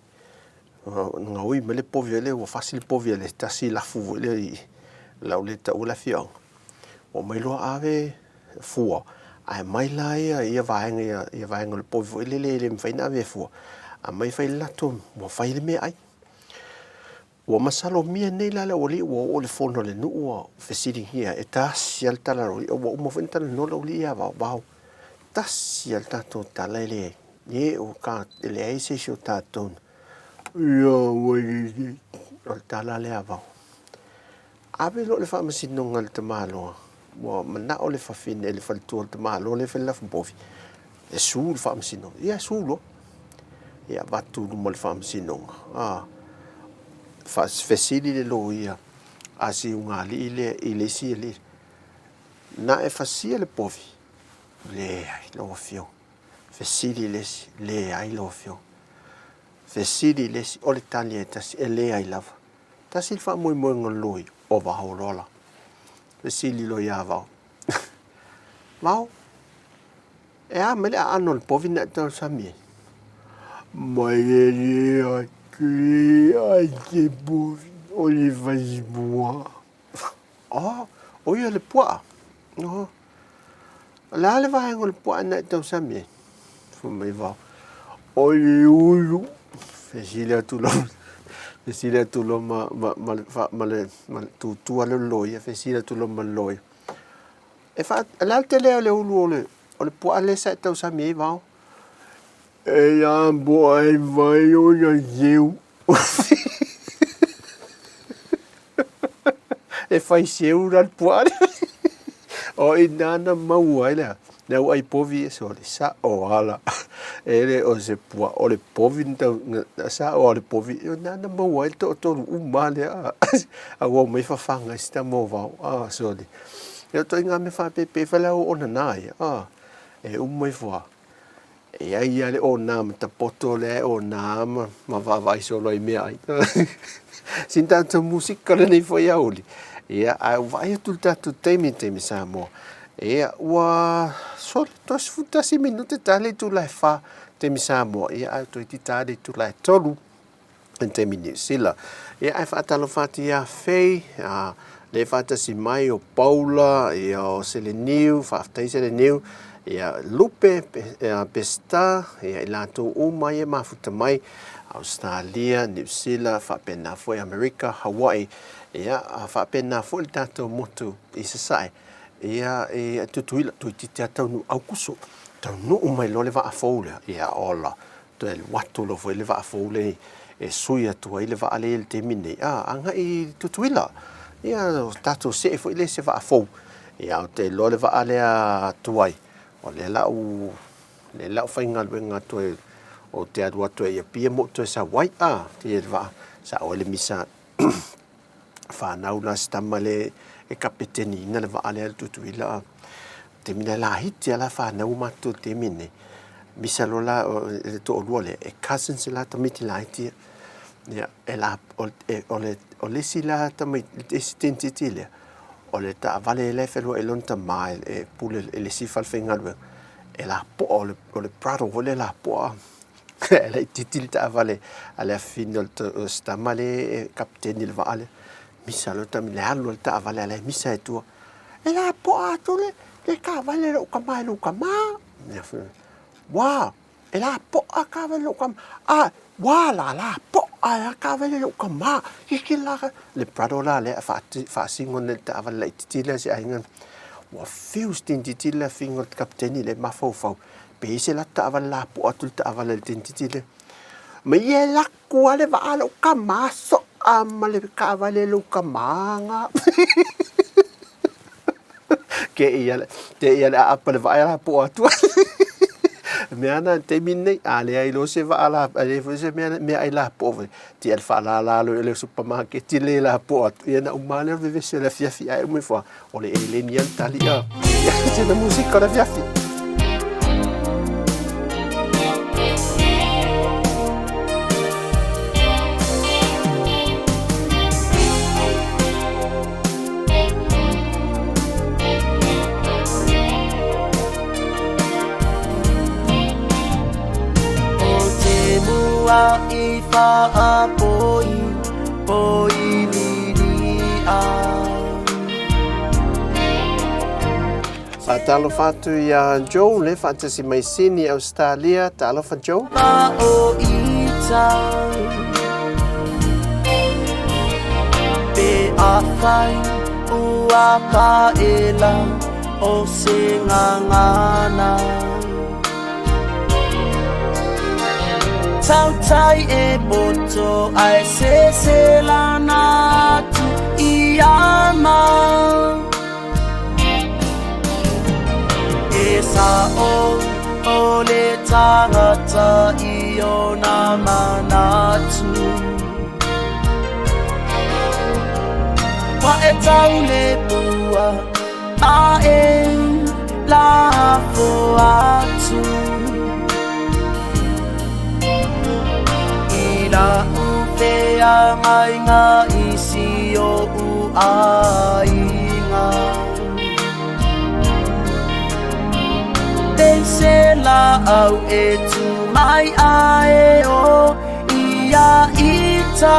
Gaoi mai le povi lea ua fasi le povi a le tasi lafu foi lea i lau le taua le afioaga. Ua aumai loa ave fua, ae aumai la ia ia vaega ia, ia vaega o le povi foi lele e le mafai ona ave e fua. Aumai fai le latou, ua fai le meaai. Ua masalomia nei la le aualii ua oo i le fono a le nuu ua fesiligia e tasi lava le tala a le aualii, ua uma foi ona talanoa le aualii ia Vao, Vao, tasi lava le tatou tala e leai, e o ka, e leai se isi o tatou na, ia ua i o le tala lea a Vao. Ave loa le faamasinoga i le tamaloa, ua manao le fafine, le faletua o le tamaloa lea e fai le lafu povi, e su le faamasinoga. Ia, su loa. Ia, avatu i luma o le faamasinoga. A, fesili le loia a si ugaalii lea i le isi alii, Na e fasia le povi? Leai, lau Afioga. Fesili le isi, Leai, lau Afioga. Fesili le isi, o le tali e tasi, e leai lava. Tasi le faamoemoega o le loia, o Vao loa la. Fesili loa ia Vao, Vao, e a mai le aano o le povi na e tausami ai? Mai e ai. le ai te povi o le vaimua. Oh, o ia le puaa. Oh. O le a le vaega o le puaa na e tausami ai? Fai mai Vao, o le ulu. Fesili atu loa, fesili atu loa ma, ma, ma, le, ma, le, ma le tutua le loia, fesili atu loa ma le loia. E fa, o le a le tele o le ulu o le, o le puaa lea sa e tausami ai Vao? E la po ai vai o na seu. E fai seu la le puaa lea. O i nā na maua ai lea. Le au ai povi e sole, sa o ala. E le o se pua, o le povi na tau, na sa o le povi. O nā na maua ai le toatolu uma lea. A ua mai fafanga i si tama o Vao. Ah, sole. E o toi ngā mea whāpepe, whale au ona nā ia. Ah, e uma ifo a. E i ai ia le ʻōnā ma tapoto lea e ʻōnā ma, ma vaavaai solo ai meaai. Sina tatou musika lenei foi aoauli. Ia, ae ua vaai atu le tatou taimi, taimi Samoa. Ia, ua sole 31 minute ta le itula e whā taimi Samoa. Ia, ae toeitiiti ta le itula e tolu i te taimi Niu Sila. Ia, ae faatalofa atu iā Fei, a, le faatasi mai o Paula, ia o Seleniu, faafetai Seleniu, ia Lupe, ia Pesta, ia i latou uma ia mafuta mai, Australia, Niu Sila, faapena foi Amerika, Hawaii, ia, a faapena foi le tatou motu i Sasae, ia e Tutuila, toeitiiti lava taunuu Aukuso, taunuu mai loa le vaa fou lea, ia ola, Toe alu atu loa foi le vaa fou lea e sui atu ai le vaa lea i le taimi nei, a, agai i Tutuila. Ia, tatou see foi lea i se vaa fou. Ia, ou te iloa le vaa lea tuai, o lea la u, lea la u faigaluega atu ai, ou te alu atu ai i Apia ma ou toe sau ai, a, ia le vaa, sao ai le misa fanau la si tama lea e kapeteniina le vaa lea i le Tutuila, a. Taimi nei laiti lava la fanau o matou i le taimi lenei, misa loa la le toalua lea, e cousins la tamaiti laiti ia. Ia, e la, o le, o le isi la tamaiti, le isi teinititi lea, o le taavale la e feloai ai lona tama e pule i le isi falefaigaluega, e lapoa, o le Prado foi lea e lapoa. E laitiiti le taavale a le afafine o si tama lea e kapeteni i le vaa lea. Misa loa tamaiti, le alu a le taavale a la e misa i tua. E lapoa atu le, le taavale a lou tama i lou tama. Uā, e lapoa taavale a lou tama. A, uā la lapoa ai lava taavale a lou tama. Kiki la ka, le brother la lea e faasino nei i le taavale laitiiti lea a si aiga. Ua fiu si teinititi le afioga o le kapeteni lea e mafaufau pe i ai se latou taavale lapoa atu le taavale a le teinititi lea. Ma ia e laku lava le vaa a lou tama soa ma le taavale a lou tama na. Ke ia le, te ia le aapa le vaa e lapoa atu ai. Mea na i le taimi lenei, a leai loa se vaa la, a leai foi se mea, meaai lapoa foi, tia le faalala loa i le supamaketi le lapoa atu, ia na uma lava lea o le vevesi o le afiafi ae uma ifo lava, O le eleni ia le tali a. Sina musika o le afiafi. O te mua i whaapoi, poi lili a. Faatalofa atu iā Joe le faatasi mai Sydney, Australia. Talofa Joe. Ma o ita Pe afai ua paela o se ngangana Tautai e poto ai se selana atu i ama E sa o o le tangata i ona manatu Wa e tau le pua ma e lafo atu I la u feagaiga i si oʻu aiga Pe se laau e tu mai ae o i. iā ita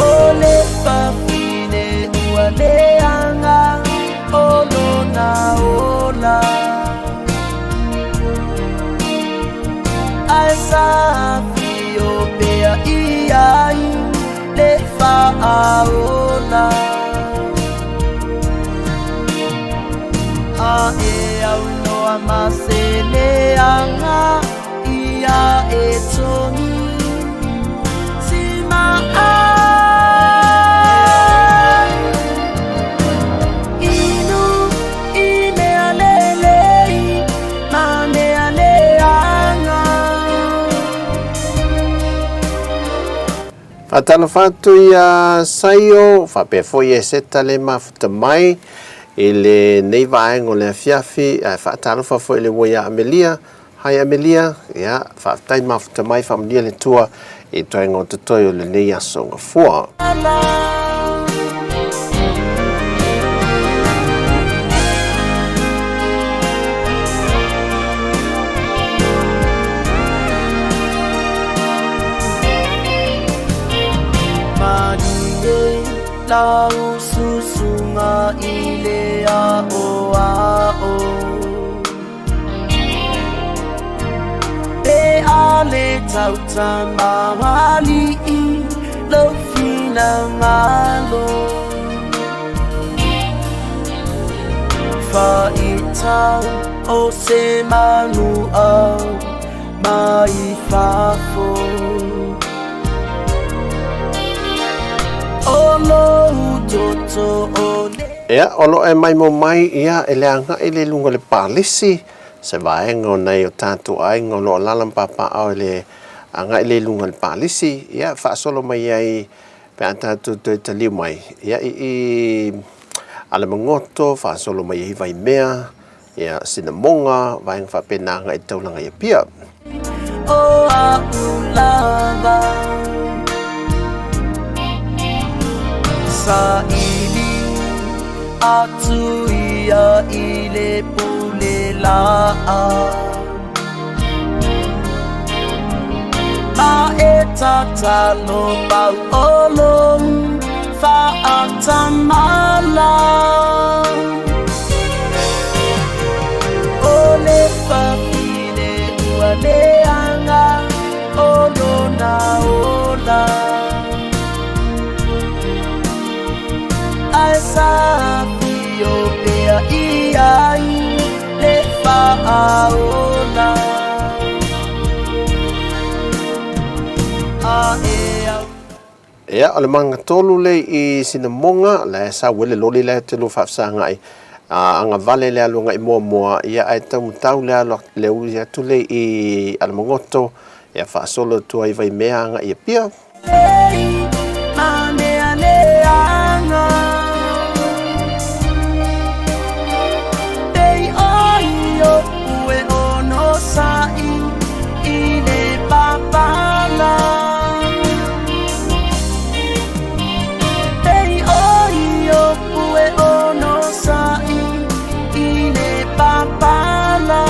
O le fafine ua leaga o lona ola Ae sa afio pea i ai le faaola A e aunoa ma se leaga ia e togi sima ai Inu i mea lelei ma mea leaga. Faatalofa atu ia Saio, faapea foi Eseta le mafuta mai i lenei vaega o le afiafi, ae faatalofa foi i le ua ia Amelia. Hi Amelia, ia, faafetai mafuta mai, faamanuia le Atua i toega o totoe o lenei aso Gafua. Malie lau susuga i le aoao Pe a le tautamaali'i lou finagalo Faitau o se manu au mai fafo O lou toto o le Ia, o lo o e maimoa mai, ia, e le agai le luga o le palisi, se vaega o nai o tatou aiga o lo o alaala ma papaaao i le agai lea i luga o le palisi, ia, faasolo mai ai pe a tatou toe taliu mai, ia, i i Alamagoto, faasolo mai ai Vaimea, ia, Sinamoga, vaega faapena agai i le taulaga i Apia. O a'u lava Saili atu ia i le pule la'a Ma e tatalo pau o lou faatamala O le fafine ua leaga o lona ola Ae sa afio pea i ai le faaola A e au Ia, o le magatolu lea i Sinamoga, la e sau ai le loli la e te lua faafesagai, a agavale le alu agai muamua, ia ae taumatau le alu le ui atu lea i Alamagoto, ia faasolo atu ai Vaimea agai i Apia. Lei ma mea leaga Pei oi oʻu e onosai i le papala Pei oi oʻu e onosai i le papala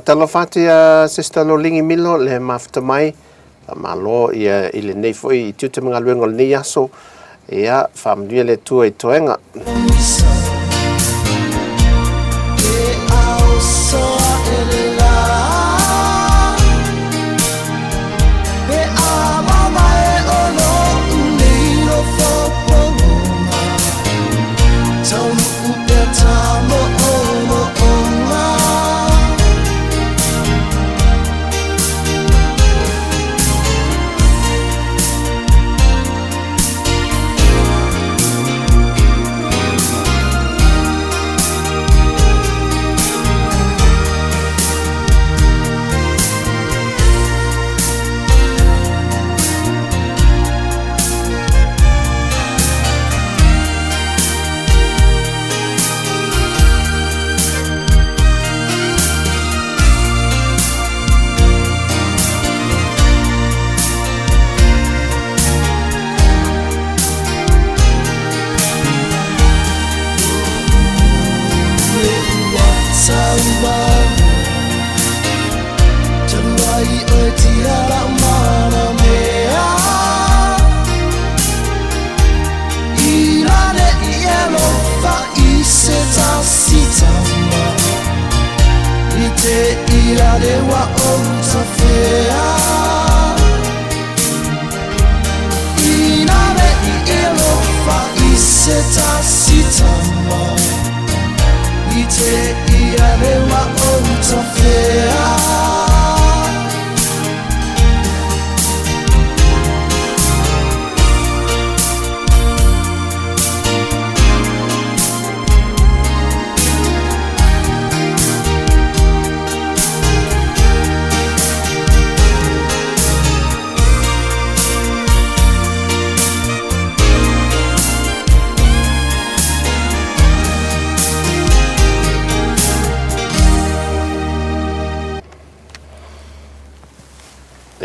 Faatalofa atu iā Sister Loligi Milo le mafuta mai. Faamalo ia i lenei foi tiute ma galuega o lenei aso. Ia, faamanuia le Atua i toega.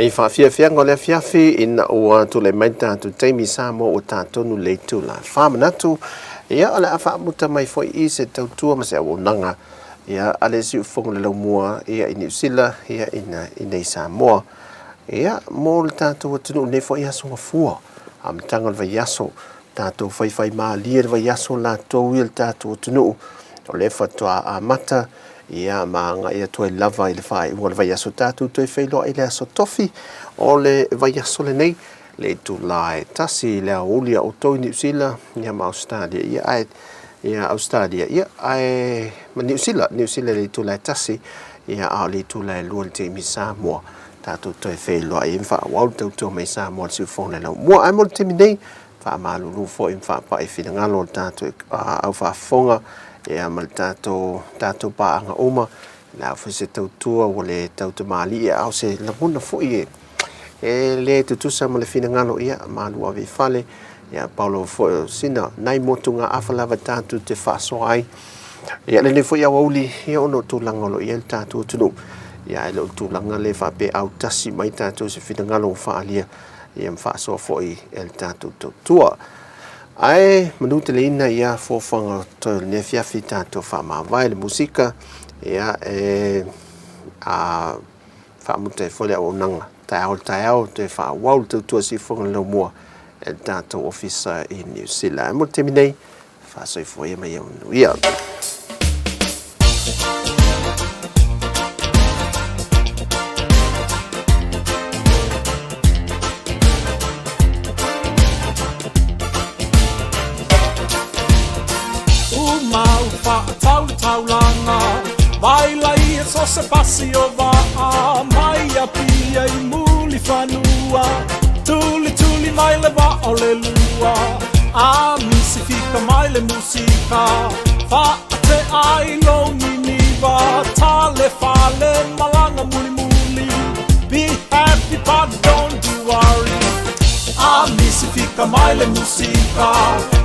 I faafiafiaga o le afiafi ina ua tulai mai le tatou taimi Samoa ua ta tonu le itula 4 manatu, ia o le a faamuta mai foi i se tautua ma se auaunaga ia a le siufofoga o le laumua ia i Niu Sila ia ina inei Samoa ia mo le tatou atunuu nei foi aso gafua amataga o le vaiaso tatou faifaimalie le vaiaso latou ia le tatou atunuu o lea faatoa amata ia ma agai atu ai lava i le faaiuga o le vaiaso tatou toe feiloai i le aso tofi o le vaiaso lenei le itula e 1 i le aoauli a outou i Niu Sila ia ma Ausetalia ia ae ia Ausetalia ia ae ma Niu Sila Niu Sila i le itula e 1 ia a o le itula e 2 i le taimi Samoa tatou toe feiloai ai ma faaauau le tautua mai Samoa le siufofoga o le laumua. Ae mo le taimi nei, faamalulu foi ma faapai finagalo o le tatou au faafofoga ia ma le tatou tatou paaga uma. O le a foi se tautua ua le tautamalii a o se lagona foi e e le tutusa ma le finagalo ia malu ave i fale ia pau lava foi o sina nai motugaafa lava tatou te faasoa ai ia lenei foi aoauli ia ona o tulaga o lo o i ai le tatou atunuu ia ae le o le tulaga lea faapea autasi mai tatou se finagalo ua faaalia ia ma faasoa foi e le tatou tautua. Ae manuteleina ia fuafuaga toe o lenei afiafi tatou faamavae le musika ia e a faamuta ai foi le auaunaga taeao le taeao toe faaauau le tautua siufofoga le laumua e le tatou ofisa i Niu Sila. Ae mo le taimi nei, faasoifua ia ma ia manuia. So se pasi o vaa mai Apia i Mulifanua Tuli tuli mai le vaa o le lua A misifika mai le musika Faatea ai lou niniva Tale fale malaga mulimuli Be happy but don't you worry A misifika mai le musika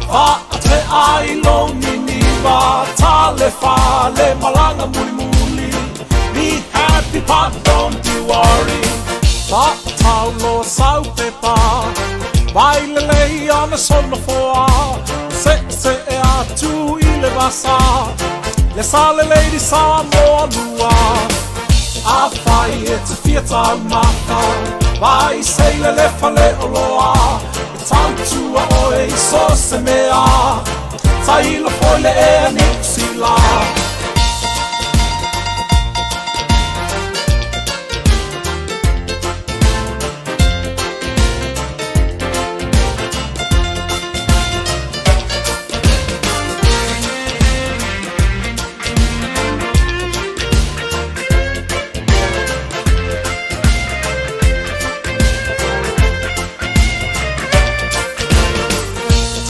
Faatea ai lou niniva Tale fale malaga mulimuli Be happy but don't you worry Faataulo sau pepa Vai lelei ana sona foa Se se e atu i le vasa Le sa lelei di Samoa lua. Afai e te fia taumafa, Vai seila le faleoloa, E tautua oe i so o se mea, Tailo foi le ea Niu Sila.